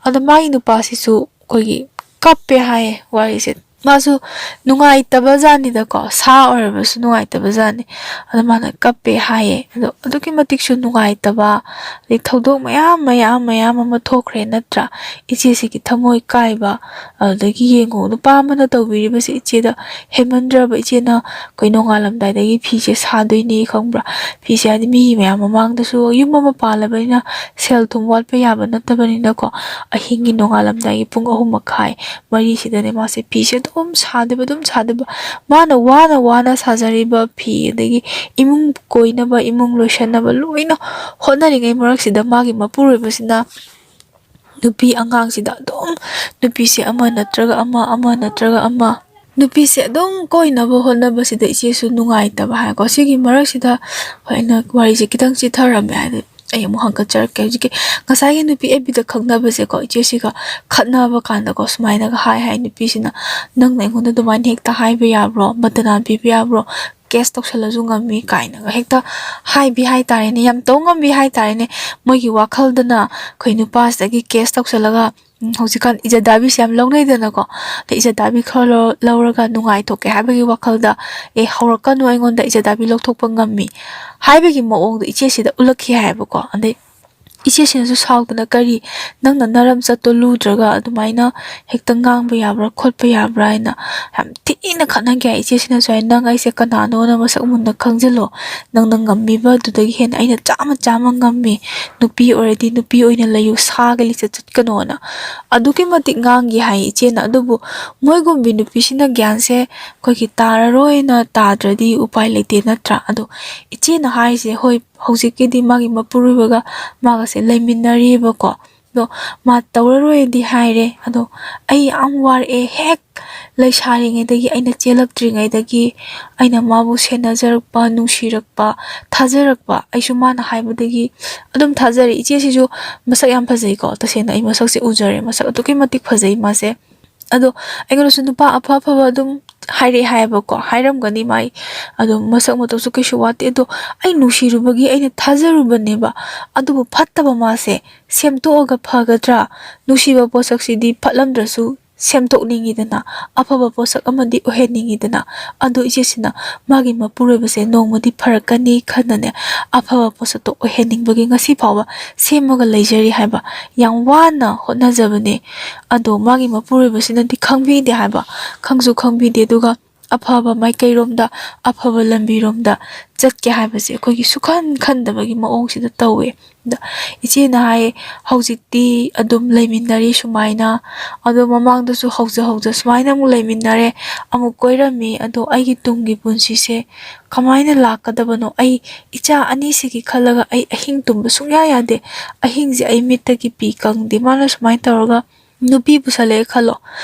ꯑꯗꯣ ꯃꯥꯒꯤ ꯅꯨꯄꯥꯁꯤꯁꯨ ꯑꯩꯈꯣꯏꯒꯤ ꯀꯞꯄꯦ ꯍꯥꯏꯌꯦ ꯋꯥꯔꯤꯁꯦ꯫ ꯃꯥꯁꯨ ꯅꯨꯡꯉꯥꯏꯇꯕ ꯖꯥꯠꯅꯤꯗꯀꯣ, ꯁꯥ ꯑꯣꯏꯔꯕꯁꯨ ꯅꯨꯡꯉꯥꯏꯇꯕ ꯖꯥꯠꯅꯤ꯫ ꯑꯗꯣ ꯃꯥꯅ ꯀꯞꯄꯦ ꯍꯥꯏꯌꯦ꯫ ꯑꯗꯣ ꯑꯗꯨꯛꯀꯤ ꯃꯇꯤꯛꯁꯨ ꯅꯨꯡꯉꯥꯏꯇꯕ, ꯑꯗꯩ ꯊꯧꯗꯣꯛ ꯃꯌꯥꯝ, ꯃꯌꯥꯝ, ꯃꯌꯥꯝ ꯑꯃ ꯊꯣꯛꯈ꯭ꯔꯦ ꯅꯠꯇ꯭ꯔꯥ? ꯏꯆꯦꯁꯤꯒꯤ ꯊꯃꯣꯏ ꯀꯥꯏꯕ, ꯑꯗꯨꯗꯒꯤ ꯌꯦꯡꯉꯣ, ꯅꯨꯄꯥ ꯑꯃꯅ ꯇꯧꯕꯤꯔꯤꯕꯁꯦ ꯏꯆꯦꯗ ꯍꯦꯟꯃꯟꯗ꯭ꯔꯕ꯫ ꯏꯆꯦꯅ ꯑꯩꯈꯣꯏ ꯅꯣꯡꯉꯥꯜꯂꯝꯗꯥꯏꯗꯒꯤ ꯐꯤꯁꯦ ꯁꯥꯗꯣꯏꯅꯤ ꯈꯪꯕ꯭ꯔꯥ? ꯐꯤꯁꯦ ꯍꯥꯏꯗꯤ ꯃꯤꯒꯤ ꯃꯌꯥꯝ ꯃꯃꯥꯡꯗꯁꯨ, ꯌꯨꯝ ꯑꯃ ꯄꯥꯜꯂꯕꯅꯤꯅ ꯁꯦꯜ ꯊꯨꯝ ꯋꯥꯠꯄ ꯌꯥꯕ ꯅꯠꯇꯕꯅꯤꯅꯀꯣ, ꯑꯍꯤꯡꯒꯤ ꯅꯣꯡꯉꯥꯜꯂꯝꯗꯥꯏꯒꯤ ꯄꯨꯡ ꯑꯍꯨꯝ ꯃꯈꯥꯏ, ꯃꯔꯤꯁꯤꯗꯅꯦ ꯃꯥꯁꯦ ꯐꯤꯁꯦ ꯑꯗꯨꯝ ꯁꯥꯗꯣꯏꯕ, ꯑꯗꯨꯝ ꯁꯥꯗꯣꯏꯕ꯫ ꯃꯥꯅ ꯋꯥꯅ ꯋꯥꯅ ꯁꯥꯖꯔꯤꯕ ꯐꯤ, ꯑꯗꯒꯤ ꯏꯃꯨꯡ ꯀꯣꯏꯅꯕ, ꯏꯃꯨꯡ ꯂꯣꯏꯁꯟꯅꯕ ꯂꯣꯏꯅ ꯍꯣꯠꯅꯔꯤꯉꯩ ꯃꯔꯛꯁꯤꯗ ꯃꯥꯒꯤ ꯃꯄꯨꯔꯣꯏꯕꯁꯤꯅ ꯅꯨꯄꯤ ꯑꯉꯥꯡꯁꯤꯗ ꯑꯗꯨꯝ, ꯅꯨꯄꯤꯁꯦ ꯑꯃ ꯅꯠꯇ꯭ꯔꯒ ꯑꯃ, ꯑꯃ ꯅꯠꯇ꯭ꯔꯒ ꯑꯃ, ꯅꯨꯄꯤꯁꯦ ꯑꯗꯨꯝ ꯀꯣꯏꯅꯕ ꯍꯣꯠꯅꯕꯁꯤꯗ ꯏꯆꯦꯁꯨ ꯅꯨꯡꯉꯥꯏꯇꯕ ꯍꯥꯏꯀꯣ꯫ ꯁꯤꯒꯤ ꯃꯔꯛꯁꯤꯗ ꯍꯣꯏ, ꯑꯩꯅ ꯋꯥꯔꯤꯁꯦ ꯈꯤꯇꯪ ꯆꯤꯊꯔꯝꯃꯦ ꯍꯥꯏꯗꯤ, ꯑꯩ ꯑꯃꯨꯛ ꯍꯪꯀꯠꯆꯔꯛꯀꯦ꯫ ꯍꯧꯖꯤꯛꯀꯤ ꯉꯁꯥꯏꯒꯤ ꯅꯨꯄꯤ ꯑꯦꯐ ꯕꯤꯗ ꯈꯪꯅꯕꯁꯦꯀꯣ, ꯏꯆꯦꯁꯤꯒ ꯈꯠꯅꯕ ꯀꯥꯟꯗꯀꯣ, ꯁꯨꯃꯥꯏꯅꯒ ꯍꯥꯏ ꯍꯥꯏ ꯅꯨꯄꯤꯁꯤꯅ, "ꯅꯪꯅ ꯑꯩꯉꯣꯟꯗ ꯑꯗꯨꯃꯥꯏꯅ ꯍꯦꯛꯇ ꯍꯥꯏꯕ ꯌꯥꯕ꯭ꯔꯣ? ꯕꯗꯅꯥꯝ ꯄꯤꯕ ꯌꯥꯕ꯭ꯔꯣ? ꯀꯦꯁ ꯇꯧꯁꯜꯂꯁꯨ ꯉꯝꯃꯤ" ꯀꯥꯏꯅꯒ ꯍꯦꯛꯇ ꯍꯥꯏꯕꯤ ꯍꯥꯏꯇꯥꯔꯦꯅꯦ, ꯌꯥꯝ ꯇꯧ ꯉꯝꯕꯤ ꯍꯥꯏꯇꯥꯔꯦꯅꯦ꯫ ꯃꯣꯏꯒꯤ ꯋꯥꯈꯜꯗꯅ ꯑꯩꯈꯣꯏ ꯅꯨꯄꯥꯁꯤꯗꯒꯤ ꯀꯦꯁ ꯇꯧꯁꯜꯂꯒ, ꯎꯝ, ꯍꯧꯖꯤꯛꯀꯥꯟ ꯏꯖꯠ ꯗꯥꯕꯤꯁꯦ ꯌꯥꯝ ꯂꯧꯅꯩꯗꯅꯀꯣ꯫ ꯑꯗꯩ ꯏꯖꯠ ꯗꯥꯕꯤ ꯈꯔ ꯂꯧ-, ꯂꯧꯔꯒ ꯅꯨꯡꯉꯥꯏꯊꯣꯛꯀꯦ ꯍꯥꯏꯕꯒꯤ ꯋꯥꯈꯜꯗ, "ꯑꯦ, ꯍꯧꯔꯛꯀꯅꯨ ꯑꯩꯉꯣꯟꯗ, ꯏꯖꯠ ꯗꯥꯕꯤ ꯂꯧꯊꯣꯛꯄ ꯉꯝꯃꯤ" ꯍꯥꯏꯕꯒꯤ ꯃꯑꯣꯡꯗꯣ ꯏꯆꯦꯁꯤꯗ ꯎꯠꯂꯛꯈꯤ ꯍꯥꯏꯌꯦꯕꯀꯣ꯫ ꯑꯗꯩ ꯏꯆꯦꯁꯤꯅꯁꯨ ꯁꯥꯎꯗꯅ, "ꯀꯔꯤ, ꯅꯪꯅ ꯅꯔꯝꯆꯠꯇꯣ ꯂꯨꯗ꯭ꯔꯒ ꯑꯗꯨꯃꯥꯏꯅ ꯍꯦꯛꯇ ꯉꯥꯡꯕ ꯌꯥꯕ꯭ꯔꯥ, ꯈꯣꯠꯄ ꯌꯥꯕ꯭ꯔꯥ?" ꯍꯥꯏꯅ ꯌꯥꯝ ꯊꯤꯅ ꯈꯠꯅꯈꯤ ꯍꯥꯏ꯫ ꯏꯆꯦꯁꯤꯅꯁꯨ ꯍꯥꯏ, "ꯅꯪ ꯑꯩꯁꯦ ꯀꯅꯥꯅꯣꯅ ꯃꯁꯛ ꯃꯨꯟꯅ ꯈꯪꯖꯤꯜꯂꯣ꯫ ꯅꯪꯅ ꯉꯝꯃꯤꯕ ꯑꯗꯨꯗꯒꯤ ꯍꯦꯟꯅ ꯑꯩꯅ ꯆꯥꯝꯃ ꯆꯥꯝꯃ ꯉꯝꯃꯤ꯫ ꯅꯨꯄꯤ ꯑꯣꯏꯔꯗꯤ ꯅꯨꯄꯤ ꯑꯣꯏꯅ ꯂꯩꯌꯨ, ꯁꯥꯒꯤ ꯂꯤꯆꯠ ꯆꯠꯀꯅꯣꯅ" ꯑꯗꯨꯛꯀꯤ ꯃꯇꯤꯛ ꯉꯥꯡꯈꯤ ꯍꯥꯏ ꯏꯆꯦꯅ꯫ ꯑꯗꯨꯕꯨ ꯃꯣꯏꯒꯨꯝꯕꯤ ꯅꯨꯄꯤꯁꯤꯅ ꯒ꯭ꯌꯥꯟꯁꯦ ꯑꯩꯈꯣꯏꯒꯤ ꯇꯥꯔꯔꯣꯏꯅ ꯇꯥꯗ꯭ꯔꯗꯤ ꯎꯄꯥꯏ ꯂꯩꯇꯦ ꯅꯠꯇ꯭ꯔꯥ? ꯑꯗꯣ ꯏꯆꯦꯅ ꯍꯥꯏꯔꯤꯁꯦ, ꯍꯣꯏ, ꯍꯧꯖꯤꯛꯀꯤꯗꯤ ꯃꯥꯒꯤ ꯃꯄꯨꯔꯣꯏꯕꯒ ꯃꯥꯒꯁꯦ ꯂꯩꯃꯤꯟꯅꯔꯤꯕꯀꯣ꯫ ꯑꯗꯣ ꯃꯥ ꯇꯧꯔꯔꯣꯏꯗꯤ ꯍꯥꯏꯔꯦ꯫ ꯑꯗꯣ ꯑꯩ ꯌꯥꯝ ꯋꯥꯔꯛꯑꯦ꯫ ꯍꯦꯛ ꯂꯩꯁꯥꯔꯤꯉꯩꯗꯒꯤ, ꯑꯩꯅ ꯆꯦꯜꯂꯛꯇ꯭ꯔꯤꯉꯩꯗꯒꯤ ꯑꯩꯅ ꯃꯥꯕꯨ ꯁꯦꯟꯅꯖꯔꯛꯄ, ꯅꯨꯡꯁꯤꯔꯛꯄ, ꯊꯥꯖꯔꯛꯄ, ꯑꯩꯁꯨ ꯃꯥꯅ ꯍꯥꯏꯕꯗꯒꯤ ꯑꯗꯨꯝ ꯊꯥꯖꯔꯦ꯫ ꯏꯆꯦꯁꯤꯁꯨ ꯃꯁꯛ ꯌꯥꯝ ꯐꯖꯩꯀꯣ꯫ ꯇꯁꯦꯡꯅ ꯑꯩ ꯃꯁꯛꯁꯦ ꯎꯖꯔꯦ, ꯃꯁꯛ ꯑꯗꯨꯛꯀꯤ ꯃꯇꯤꯛ ꯐꯖꯩ ꯃꯥꯁꯦ꯫ ꯑꯗꯣ ꯑꯩꯉꯣꯟꯗꯁꯨ ꯅꯨꯄꯥ ꯑꯐ ꯑꯐꯕ ꯑꯗꯨꯝ ꯍꯥꯏꯔꯛꯑꯦ ꯍꯥꯏꯌꯦꯕꯀꯣ, ꯍꯥꯏꯔꯝꯒꯅꯤ ꯃꯥꯏ꯫ ꯑꯗꯣ ꯃꯁꯛ ꯃꯇꯧꯁꯨ ꯀꯩꯁꯨ ꯋꯥꯠꯇꯦ꯫ ꯑꯗꯣ ꯑꯩ ꯅꯨꯡꯁꯤꯔꯨꯕꯒꯤ ꯑꯩꯅ ꯊꯥꯖꯔꯨꯕꯅꯦꯕ꯫ ꯑꯗꯨꯕꯨ ꯐꯠꯇꯕ ꯃꯥꯁꯦ ꯁꯦꯝꯗꯣꯛꯑꯒ ꯐꯒꯗ꯭ꯔꯥ? ꯅꯨꯡꯁꯤꯕ ꯄꯣꯠꯁꯛꯁꯤꯗꯤ ꯐꯠꯂꯝꯗ꯭ꯔꯁꯨ ꯁꯦꯝꯗꯣꯛꯅꯤꯡꯉꯤꯗꯅ, ꯑꯐꯕ ꯄꯣꯠꯁꯛ ꯑꯃꯗꯤ ꯑꯣꯏꯍꯟꯅꯤꯡꯉꯤꯗꯅ꯫ ꯑꯗꯣ ꯏꯆꯦꯁꯤꯅ ꯃꯥꯒꯤ ꯃꯄꯨꯔꯣꯏꯕꯁꯦ ꯅꯣꯡꯃꯗꯤ ꯐꯔꯛꯀꯅꯤ ꯈꯟꯅꯅꯦ, ꯑꯐꯕ ꯄꯣꯠꯁꯛꯇꯣ ꯑꯣꯏꯍꯟꯅꯤꯡꯕꯒꯤ ꯉꯁꯤ ꯐꯥꯎꯕ ꯁꯦꯝꯃꯒ ꯂꯩꯖꯔꯤ ꯍꯥꯏꯕ꯫ ꯌꯥꯝ ꯋꯥꯅ ꯍꯣꯠꯅꯖꯕꯅꯦ꯫ ꯑꯗꯣ ꯃꯥꯒꯤ ꯃꯄꯨꯔꯣꯏꯕꯁꯤꯅꯗꯤ ꯈꯪꯕꯤꯗꯦ ꯍꯥꯏꯕ, ꯈꯪꯁꯨ ꯈꯪꯕꯤꯗꯦ꯫ ꯑꯗꯨꯒ ꯑꯐꯕ ꯃꯥꯏꯀꯩꯔꯣꯝꯗ, ꯑꯐꯕ ꯂꯝꯕꯤꯔꯣꯝꯗ ꯆꯠꯀꯦ ꯍꯥꯏꯕꯁꯦ ꯑꯩꯈꯣꯏꯒꯤ ꯁꯨꯈꯟ ꯈꯟꯗꯕꯒꯤ ꯃꯑꯣꯡꯁꯤꯗ ꯇꯧꯋꯦ꯫ ꯑꯗ ꯏꯆꯦꯅ ꯍꯥꯏꯌꯦ, "ꯍꯧꯖꯤꯛꯇꯤ ꯑꯗꯨꯝ ꯂꯩꯃꯤꯟꯅꯔꯤ ꯁꯨꯃꯥꯏꯅ, ꯑꯗꯣ ꯃꯃꯥꯡꯗꯁꯨ ꯍꯧꯖ ꯍꯧꯖ ꯁꯨꯃꯥꯏꯅ ꯑꯃꯨꯛ ꯂꯩꯃꯤꯟꯅꯔꯦ, ꯑꯃꯨꯛ ꯀꯣꯏꯔꯝꯃꯤ꯫ ꯑꯗꯣ ꯑꯩꯒꯤ ꯇꯨꯡꯒꯤ ꯄꯨꯟꯁꯤꯁꯦ ꯀꯃꯥꯏꯅ ꯂꯥꯛꯀꯗꯕꯅꯣ? ꯑꯩ ꯏꯆꯥ ꯑꯅꯤꯁꯤꯒꯤ ꯈꯜꯂꯒ ꯑꯩ ꯑꯍꯤꯡ ꯇꯨꯝꯕ ꯁꯨꯡꯌꯥ ꯌꯥꯗꯦ꯫ ꯑꯍꯤꯡꯁꯦ ꯑꯩ ꯃꯤꯠꯇꯒꯤ ꯄꯤ ꯀꯪꯗꯦ꯫ ꯃꯥꯅ ꯁꯨꯃꯥꯏꯅ ꯇꯧꯔꯒ ꯅꯨꯄꯤ ꯄꯨꯁꯜꯂꯛꯑꯦ ꯈꯜꯂꯣ,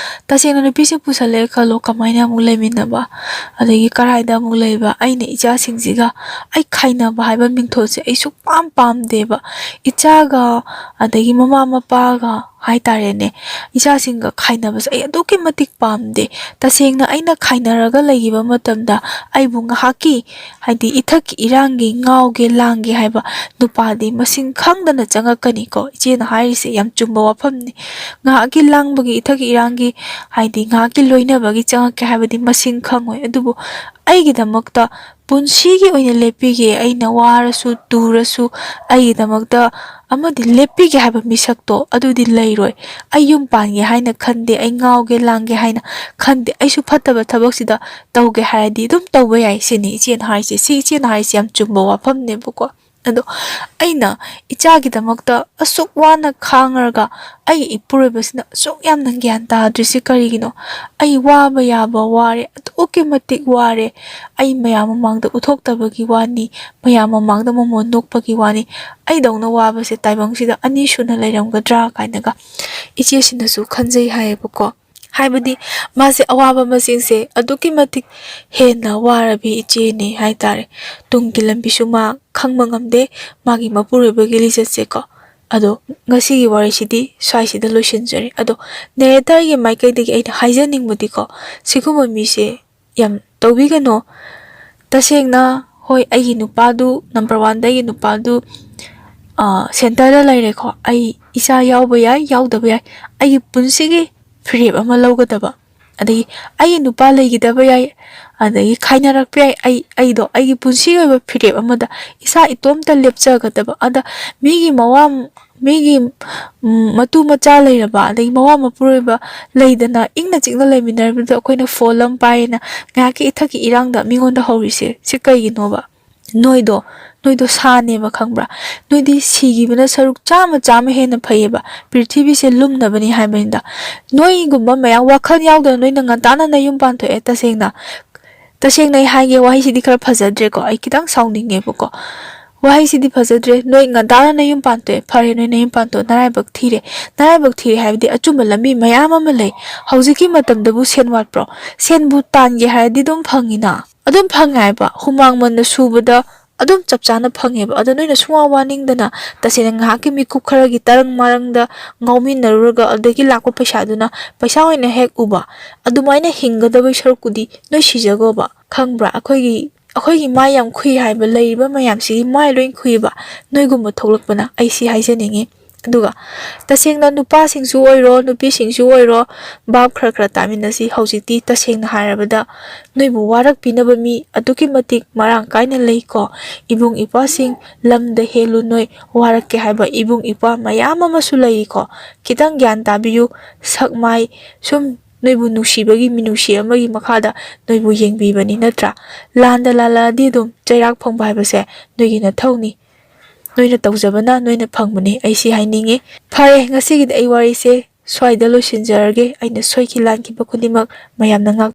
ꯇꯁꯦꯡꯅ ꯅꯨꯄꯤꯁꯦ ꯄꯨꯁꯜꯂꯛꯑꯦ ꯈꯜꯂꯣ, ꯀꯃꯥꯏꯅ ꯑꯃꯨꯛ ꯂꯩꯃꯤꯟꯅꯕ? ꯑꯗꯒꯤ ꯀꯔꯥꯏꯗ ꯑꯃꯨꯛ ꯂꯩꯕ? ꯑꯩꯅ ꯏꯆꯥꯁꯤꯡꯁꯤꯒ ꯑꯩ ꯈꯥꯏꯅꯕ ꯍꯥꯏꯕ ꯃꯤꯡꯊꯣꯜꯁꯦ ꯑꯩ ꯁꯨꯛꯄꯥꯝ ꯄꯥꯝꯗꯦꯕ꯫ ꯏꯆꯥꯒ, ꯑꯗꯒꯤ ꯃꯃꯥ ꯃꯄꯥꯒ ꯍꯥꯏꯇꯥꯔꯦꯅꯦ, ꯏꯆꯥꯁꯤꯡꯒ ꯈꯥꯏꯅꯕꯁꯦ ꯑꯩ ꯑꯗꯨꯛꯀꯤ ꯃꯇꯤꯛ ꯄꯥꯝꯗꯦ꯫ ꯇꯁꯦꯡꯅ ꯑꯩꯅ ꯈꯥꯏꯅꯔꯒ ꯂꯩꯈꯤꯕ ꯃꯇꯝꯗ ꯑꯩꯕꯨ ꯉꯥꯏꯍꯥꯛꯀꯤ, ꯍꯥꯏꯗꯤ ꯏꯊꯛꯀꯤ ꯏꯔꯥꯡꯒꯤ ꯉꯥꯎꯒꯦ ꯂꯥꯡꯒꯦ ꯍꯥꯏꯕ ꯅꯨꯄꯥꯗꯤ ꯃꯁꯤꯡ ꯈꯪꯗꯅ ꯆꯪꯉꯛꯀꯅꯤꯀꯣ꯫ ꯏꯆꯦꯅ ꯍꯥꯏꯔꯤꯁꯦ ꯌꯥꯝ ꯆꯨꯝꯕ ꯋꯥꯐꯝꯅꯤ꯫ ꯉꯥꯏꯍꯥꯛꯀꯤ ꯂꯥꯡꯕꯒꯤ, ꯏꯊꯛꯀꯤ ꯏꯔꯥꯡꯒꯤ, ꯍꯥꯏꯗꯤ ꯉꯥꯏꯍꯥꯛꯀꯤ ꯂꯣꯏꯅꯕꯒꯤ ꯆꯪꯉꯛꯀꯦ ꯍꯥꯏꯕꯗꯤ ꯃꯁꯤꯡ ꯈꯪꯉꯣꯏ꯫ ꯑꯗꯨꯕꯨ ꯑꯩꯒꯤꯗꯃꯛꯇ ꯄꯨꯟꯁꯤꯒꯤ ꯑꯣꯏꯅ ꯂꯦꯞꯄꯤꯒꯦ, ꯑꯩꯅ ꯋꯥꯔꯁꯨ ꯇꯨꯔꯁꯨ ꯑꯩꯒꯤꯗꯃꯛꯇ ꯑꯃꯗꯤ ꯂꯦꯞꯄꯤꯒꯦ ꯍꯥꯏꯕ ꯃꯤꯁꯛꯇꯣ ꯑꯗꯨꯗꯤ ꯂꯩꯔꯣꯏ꯫ ꯑꯩ ꯌꯨꯝ ꯄꯥꯟꯒꯦ ꯍꯥꯏꯅ ꯈꯟꯗꯦ, ꯑꯩ ꯉꯥꯎꯒꯦ ꯂꯥꯡꯒꯦ ꯍꯥꯏꯅ ꯈꯟꯗꯦ, ꯑꯩꯁꯨ ꯐꯠꯇꯕ ꯊꯕꯛꯁꯤꯗ ꯇꯧꯒꯦ ꯍꯥꯏꯔꯗꯤ ꯑꯗꯨꯝ ꯇꯧꯕ ꯌꯥꯏ ꯁꯤꯅꯤ ꯏꯆꯦꯅ ꯍꯥꯏꯔꯤꯁꯦ꯫ ꯁꯤ ꯏꯆꯦꯅ ꯍꯥꯏꯔꯤꯁꯦ ꯌꯥꯝ ꯆꯨꯝꯕ ꯋꯥꯐꯝꯅꯦꯕꯀꯣ꯫ ꯑꯗꯣ ꯑꯩꯅ ꯏꯆꯥꯒꯤꯗꯃꯛꯇ ꯑꯁꯨꯛ ꯋꯥꯅ ꯈꯥꯡꯉꯒ ꯑꯩꯒꯤ ꯏꯄꯨꯔꯣꯏꯕꯁꯤꯅ ꯑꯁꯨꯛ ꯌꯥꯝꯅ ꯒ꯭ꯌꯥꯟ ꯇꯥꯗ꯭ꯔꯤꯁꯤ ꯀꯔꯤꯒꯤꯅꯣ? ꯑꯩ ꯋꯥꯕ ꯌꯥꯕ ꯋꯥꯔꯦ, ꯑꯗꯨꯛꯀꯤ ꯃꯇꯤꯛ ꯋꯥꯔꯦ꯫ ꯑꯩ ꯃꯌꯥꯝ ꯃꯃꯥꯡꯗ ꯎꯠꯊꯣꯛꯇꯕꯒꯤ ꯋꯥꯅꯤ, ꯃꯌꯥꯝ ꯃꯃꯥꯡꯗ ꯃꯃꯣꯟ ꯅꯣꯛꯄꯒꯤ ꯋꯥꯅꯤ꯫ ꯑꯩꯗꯧꯅ ꯋꯥꯕꯁꯦ ꯇꯥꯏꯕꯪꯁꯤꯗ ꯑꯅꯤ ꯁꯨꯅ ꯂꯩꯔꯝꯒꯗ꯭ꯔꯥ ꯀꯥꯏꯅꯒ ꯏꯆꯦꯁꯤꯅꯁꯨ ꯈꯟꯖꯩ ꯍꯥꯏꯌꯦꯕꯀꯣ꯫ ꯍꯥꯏꯕꯗꯤ ꯃꯥꯁꯦ ꯑꯋꯥꯕ ꯃꯁꯤꯡꯁꯦ ꯑꯗꯨꯛꯀꯤ ꯃꯇꯤꯛ ꯍꯦꯟꯅ ꯋꯥꯔꯕꯤ ꯏꯆꯦꯅꯤ ꯍꯥꯏꯇꯥꯔꯦ꯫ ꯇꯨꯡꯒꯤ ꯂꯝꯕꯤꯁꯨ ꯃꯥ ꯈꯪꯕ ꯉꯝꯗꯦ, ꯃꯥꯒꯤ ꯃꯄꯨꯔꯣꯏꯕꯒꯤ ꯂꯤꯆꯠꯁꯦꯀꯣ꯫ ꯑꯗꯣ ꯉꯁꯤꯒꯤ ꯋꯥꯔꯤꯁꯤꯗꯤ ꯁ꯭ꯋꯥꯏꯁꯤꯗ ꯂꯣꯏꯁꯤꯟꯖꯔꯦ꯫ ꯑꯗꯣ ꯅꯦꯔꯦꯇꯔꯒꯤ ꯃꯥꯏꯀꯩꯗꯒꯤ ꯑꯩꯅ ꯍꯥꯏꯖꯅꯤꯡꯕꯗꯤꯀꯣ, ꯁꯤꯒꯨꯝꯕ ꯃꯤꯁꯦ ꯌꯥꯝ ꯇꯧꯕꯤꯒꯅꯣ꯫ ꯇꯁꯦꯡꯅ, ꯍꯣꯏ, ꯑꯩꯒꯤ ꯅꯨꯄꯥꯗꯨ, ꯅꯝꯕꯔ ꯋꯥꯟꯗ ꯑꯩꯒꯤ ꯅꯨꯄꯥꯗꯨ, ꯑ, ꯁꯦꯟꯇꯔꯗ ꯂꯩꯔꯦꯀꯣ꯫ ꯑꯩ ꯏꯆꯥ ꯌꯥꯎꯕ ꯌꯥꯏ, ꯌꯥꯎꯗꯕ ꯌꯥꯏ꯫ ꯑꯩꯒꯤ ꯄꯨꯟꯁꯤꯒꯤ ꯐꯤꯔꯦꯞ ꯑꯃ ꯂꯧꯒꯗꯕ, ꯑꯗꯒꯤ ꯑꯩꯒꯤ ꯅꯨꯄꯥ ꯂꯩꯈꯤꯗꯕ ꯌꯥꯏ, ꯑꯗꯒꯤ ꯈꯥꯏꯅꯔꯛꯄ ꯌꯥꯏ꯫ ꯑꯩ, ꯑꯩꯗꯣ ꯑꯩꯒꯤ ꯄꯨꯟꯁꯤꯒꯤ ꯑꯣꯏꯕ ꯐꯤꯔꯦꯞ ꯑꯃꯗ ꯏꯁꯥ ꯏꯇꯣꯝꯇ ꯂꯦꯞꯆꯒꯗꯕ꯫ ꯑꯗ ꯃꯤꯒꯤ ꯃꯋꯥ, ꯃꯤꯒꯤ, ꯎꯝ, ꯃꯇꯨ ꯃꯆꯥ ꯂꯩꯔꯕ, ꯑꯗꯒꯤ ꯃꯋꯥ ꯃꯄꯨꯔꯣꯏꯕ ꯂꯩꯗꯅ ꯏꯪꯅ ꯆꯤꯛꯅ ꯂꯩꯃꯤꯟꯅꯔꯕꯗ ꯑꯩꯈꯣꯏꯅ ꯐꯣꯟ ꯑꯃ ꯄꯥꯏꯌꯦꯅ ꯉꯥꯏꯍꯥꯛꯀꯤ ꯏꯊꯛꯀꯤ ꯏꯔꯥꯡꯗ ꯃꯤꯉꯣꯟꯗ ꯍꯧꯔꯤꯁꯦ ꯁꯤ ꯀꯩꯒꯤꯅꯣꯕ? ꯅꯣꯏꯗꯣ, ꯅꯣꯏꯗꯣ ꯁꯥꯅꯦꯕ, ꯈꯪꯕ꯭ꯔꯥ? ꯅꯣꯏꯗꯤ ꯁꯤꯈꯤꯕꯅ ꯁꯔꯨꯛ ꯆꯥꯝꯃ, ꯆꯥꯝꯃ ꯍꯦꯟꯅ ꯐꯩꯌꯦꯕ꯫ ꯄ꯭ꯔꯤꯊꯤꯕꯤꯁꯦ ꯂꯨꯝꯅꯕꯅꯤ ꯍꯥꯏꯕꯅꯤꯗ꯫ ꯅꯣꯏꯒꯨꯝꯕ ꯃꯌꯥꯝ ꯋꯥꯈꯜ ꯌꯥꯎꯗꯅ ꯅꯣꯏꯅ ꯉꯟꯇꯥꯅ ꯅꯌꯨꯝ ꯄꯥꯟꯊꯣꯛꯑꯦ꯫ ꯇꯁꯦꯡꯅ, ꯇꯁꯦꯡꯅ ꯑꯩ ꯍꯥꯏꯒꯦ, ꯋꯥꯍꯩꯁꯤꯗꯤ ꯈꯔ ꯐꯖꯗ꯭ꯔꯦꯀꯣ, ꯑꯩ ꯈꯤꯇꯪ ꯁꯥꯎꯅꯤꯡꯉꯦꯕꯀꯣ꯫ ꯋꯥꯍꯩꯁꯤꯗꯤ ꯐꯖꯗ꯭ꯔꯦ꯫ ꯅꯣꯏ ꯉꯟꯇꯥꯅ ꯅꯌꯨꯝ ꯄꯥꯟꯊꯣꯛꯑꯦ, ꯐꯔꯦ, ꯅꯣꯏ ꯅꯌꯨꯝ ꯄꯥꯟꯊꯣꯛꯑꯦ, ꯅꯔꯥꯏꯕꯛ ꯊꯤꯔꯦ꯫ ꯅꯔꯥꯏꯕꯛ ꯊꯤꯔꯦ ꯍꯥꯏꯕꯗꯤ ꯑꯆꯨꯝꯕ ꯂꯝꯕꯤ ꯃꯌꯥꯝ ꯑꯃ ꯂꯩ꯫ ꯍꯧꯖꯤꯛꯀꯤ ꯃꯇꯝꯗꯕꯨ ꯁꯦꯟ ꯋꯥꯠꯄ꯭ꯔꯣ? ꯁꯦꯟꯕꯨ ꯇꯥꯟꯒꯦ ꯍꯥꯏꯔꯗꯤ ꯑꯗꯨꯝ ꯐꯪꯉꯤꯅ꯫ ꯑꯗꯨꯝ ꯐꯪꯉꯦ ꯍꯥꯏꯕ, ꯍꯨꯃꯥꯡ ꯃꯟꯅ ꯁꯨꯕꯗ ꯑꯗꯨꯝ ꯆꯞ ꯆꯥꯅ ꯐꯪꯉꯦꯕ꯫ ꯑꯗꯣ ꯅꯣꯏꯅ ꯁꯨꯡꯋꯥ ꯋꯥꯅꯤꯡꯗꯅ ꯇꯁꯦꯡꯅ ꯉꯥꯏꯍꯥꯛꯀꯤ ꯃꯤꯀꯨꯞ ꯈꯔꯒꯤ ꯇꯔꯪ ꯃꯔꯪꯗ ꯉꯥꯎꯃꯤꯟꯅꯔꯨꯔꯒ ꯑꯗꯨꯗꯒꯤ ꯂꯥꯛꯄ ꯄꯩꯁꯥꯗꯨꯅ ꯄꯩꯁꯥ ꯑꯣꯏꯅ ꯍꯦꯛ ꯎꯕ, ꯑꯗꯨꯃꯥꯏꯅ ꯍꯤꯡꯒꯗꯕꯩ ꯁꯔꯨꯛꯄꯨꯗꯤ ꯅꯣꯏ ꯁꯤꯖꯈꯣꯕ꯫ ꯈꯪꯕ꯭ꯔꯥ? ꯑꯩꯈꯣꯏꯒꯤ, ꯑꯩꯈꯣꯏꯒꯤ ꯃꯥꯏ ꯌꯥꯝ ꯈꯨꯏ ꯍꯥꯏꯕ ꯂꯩꯔꯤꯕ ꯃꯌꯥꯝꯁꯤꯒꯤ ꯃꯥꯏ ꯂꯣꯏ ꯈꯨꯏꯕ꯫ ꯅꯣꯏꯒꯨꯝꯕ ꯊꯣꯛꯂꯛꯄꯅ ꯑꯩ ꯁꯤ ꯍꯥꯏꯖꯅꯤꯡꯉꯤ꯫ ꯑꯗꯨꯒ ꯇꯁꯦꯡꯅ ꯅꯨꯄꯥꯁꯤꯡꯁꯨ ꯑꯣꯏꯔꯣ, ꯅꯨꯄꯤꯁꯤꯡꯁꯨ ꯑꯣꯏꯔꯣ, ꯚꯥꯞ ꯈꯔ ꯈꯔ ꯇꯥꯃꯤꯟꯅꯁꯤ꯫ ꯍꯧꯖꯤꯛꯇꯤ ꯇꯁꯦꯡꯅ ꯍꯥꯏꯔꯕꯗ ꯅꯣꯏꯕꯨ ꯋꯥꯔꯛꯄꯤꯅꯕ ꯃꯤ ꯑꯗꯨꯛꯀꯤ ꯃꯇꯤꯛ ꯃꯔꯥꯡ ꯀꯥꯏꯅ ꯂꯩꯀꯣ꯫ ꯏꯕꯨꯡ ꯏꯄ꯭ꯋꯥꯁꯤꯡ, ꯂꯝꯗ ꯍꯦꯜꯂꯨ ꯅꯣꯏ, ꯋꯥꯔꯛꯀꯦ ꯍꯥꯏꯕ ꯏꯕꯨꯡ ꯏꯄ꯭ꯋꯥ ꯃꯌꯥꯝ ꯑꯃꯁꯨ ꯂꯩꯔꯤꯀꯣ꯫ ꯈꯤꯇꯪ ꯒ꯭ꯌꯥꯟ ꯇꯥꯕꯤꯌꯨ꯫ ꯁꯛ ꯃꯥꯏ ꯁꯨꯝ ꯅꯣꯏꯕꯨ ꯅꯨꯡꯁꯤꯕꯒꯤ ꯃꯤꯅꯨꯡꯁꯤ ꯑꯃꯒꯤ ꯃꯈꯥꯗ ꯅꯣꯏꯕꯨ ꯌꯦꯡꯕꯤꯕꯅꯤ ꯅꯠꯇ꯭ꯔꯥ? ꯂꯥꯟꯗ ꯂꯥꯜꯂꯛꯑꯗꯤ ꯑꯗꯨꯝ ꯆꯩꯔꯥꯛ ꯐꯪꯕ ꯍꯥꯏꯕꯁꯦ ꯅꯣꯏꯒꯤ ꯅꯊꯧꯅꯤ꯫ ꯅꯣꯏꯅ ꯇꯧꯖꯕꯅ ꯅꯣꯏꯅ ꯐꯪꯕꯅꯤ, ꯑꯩ ꯁꯤ ꯍꯥꯏꯅꯤꯡꯉꯤ꯫ ꯐꯔꯦ, ꯉꯁꯤꯒꯤꯗꯤ ꯑꯩ ꯋꯥꯔꯤꯁꯦ ꯁ꯭ꯋꯥꯏꯗ ꯂꯣꯏꯁꯤꯟꯖꯔꯒꯦ꯫ ꯑꯩꯅ ꯁꯣꯏꯈꯤ ꯂꯥꯟꯈꯤꯕ ꯈꯨꯗꯤꯡꯃꯛ ꯃꯌꯥꯝꯅ ꯉꯥꯛ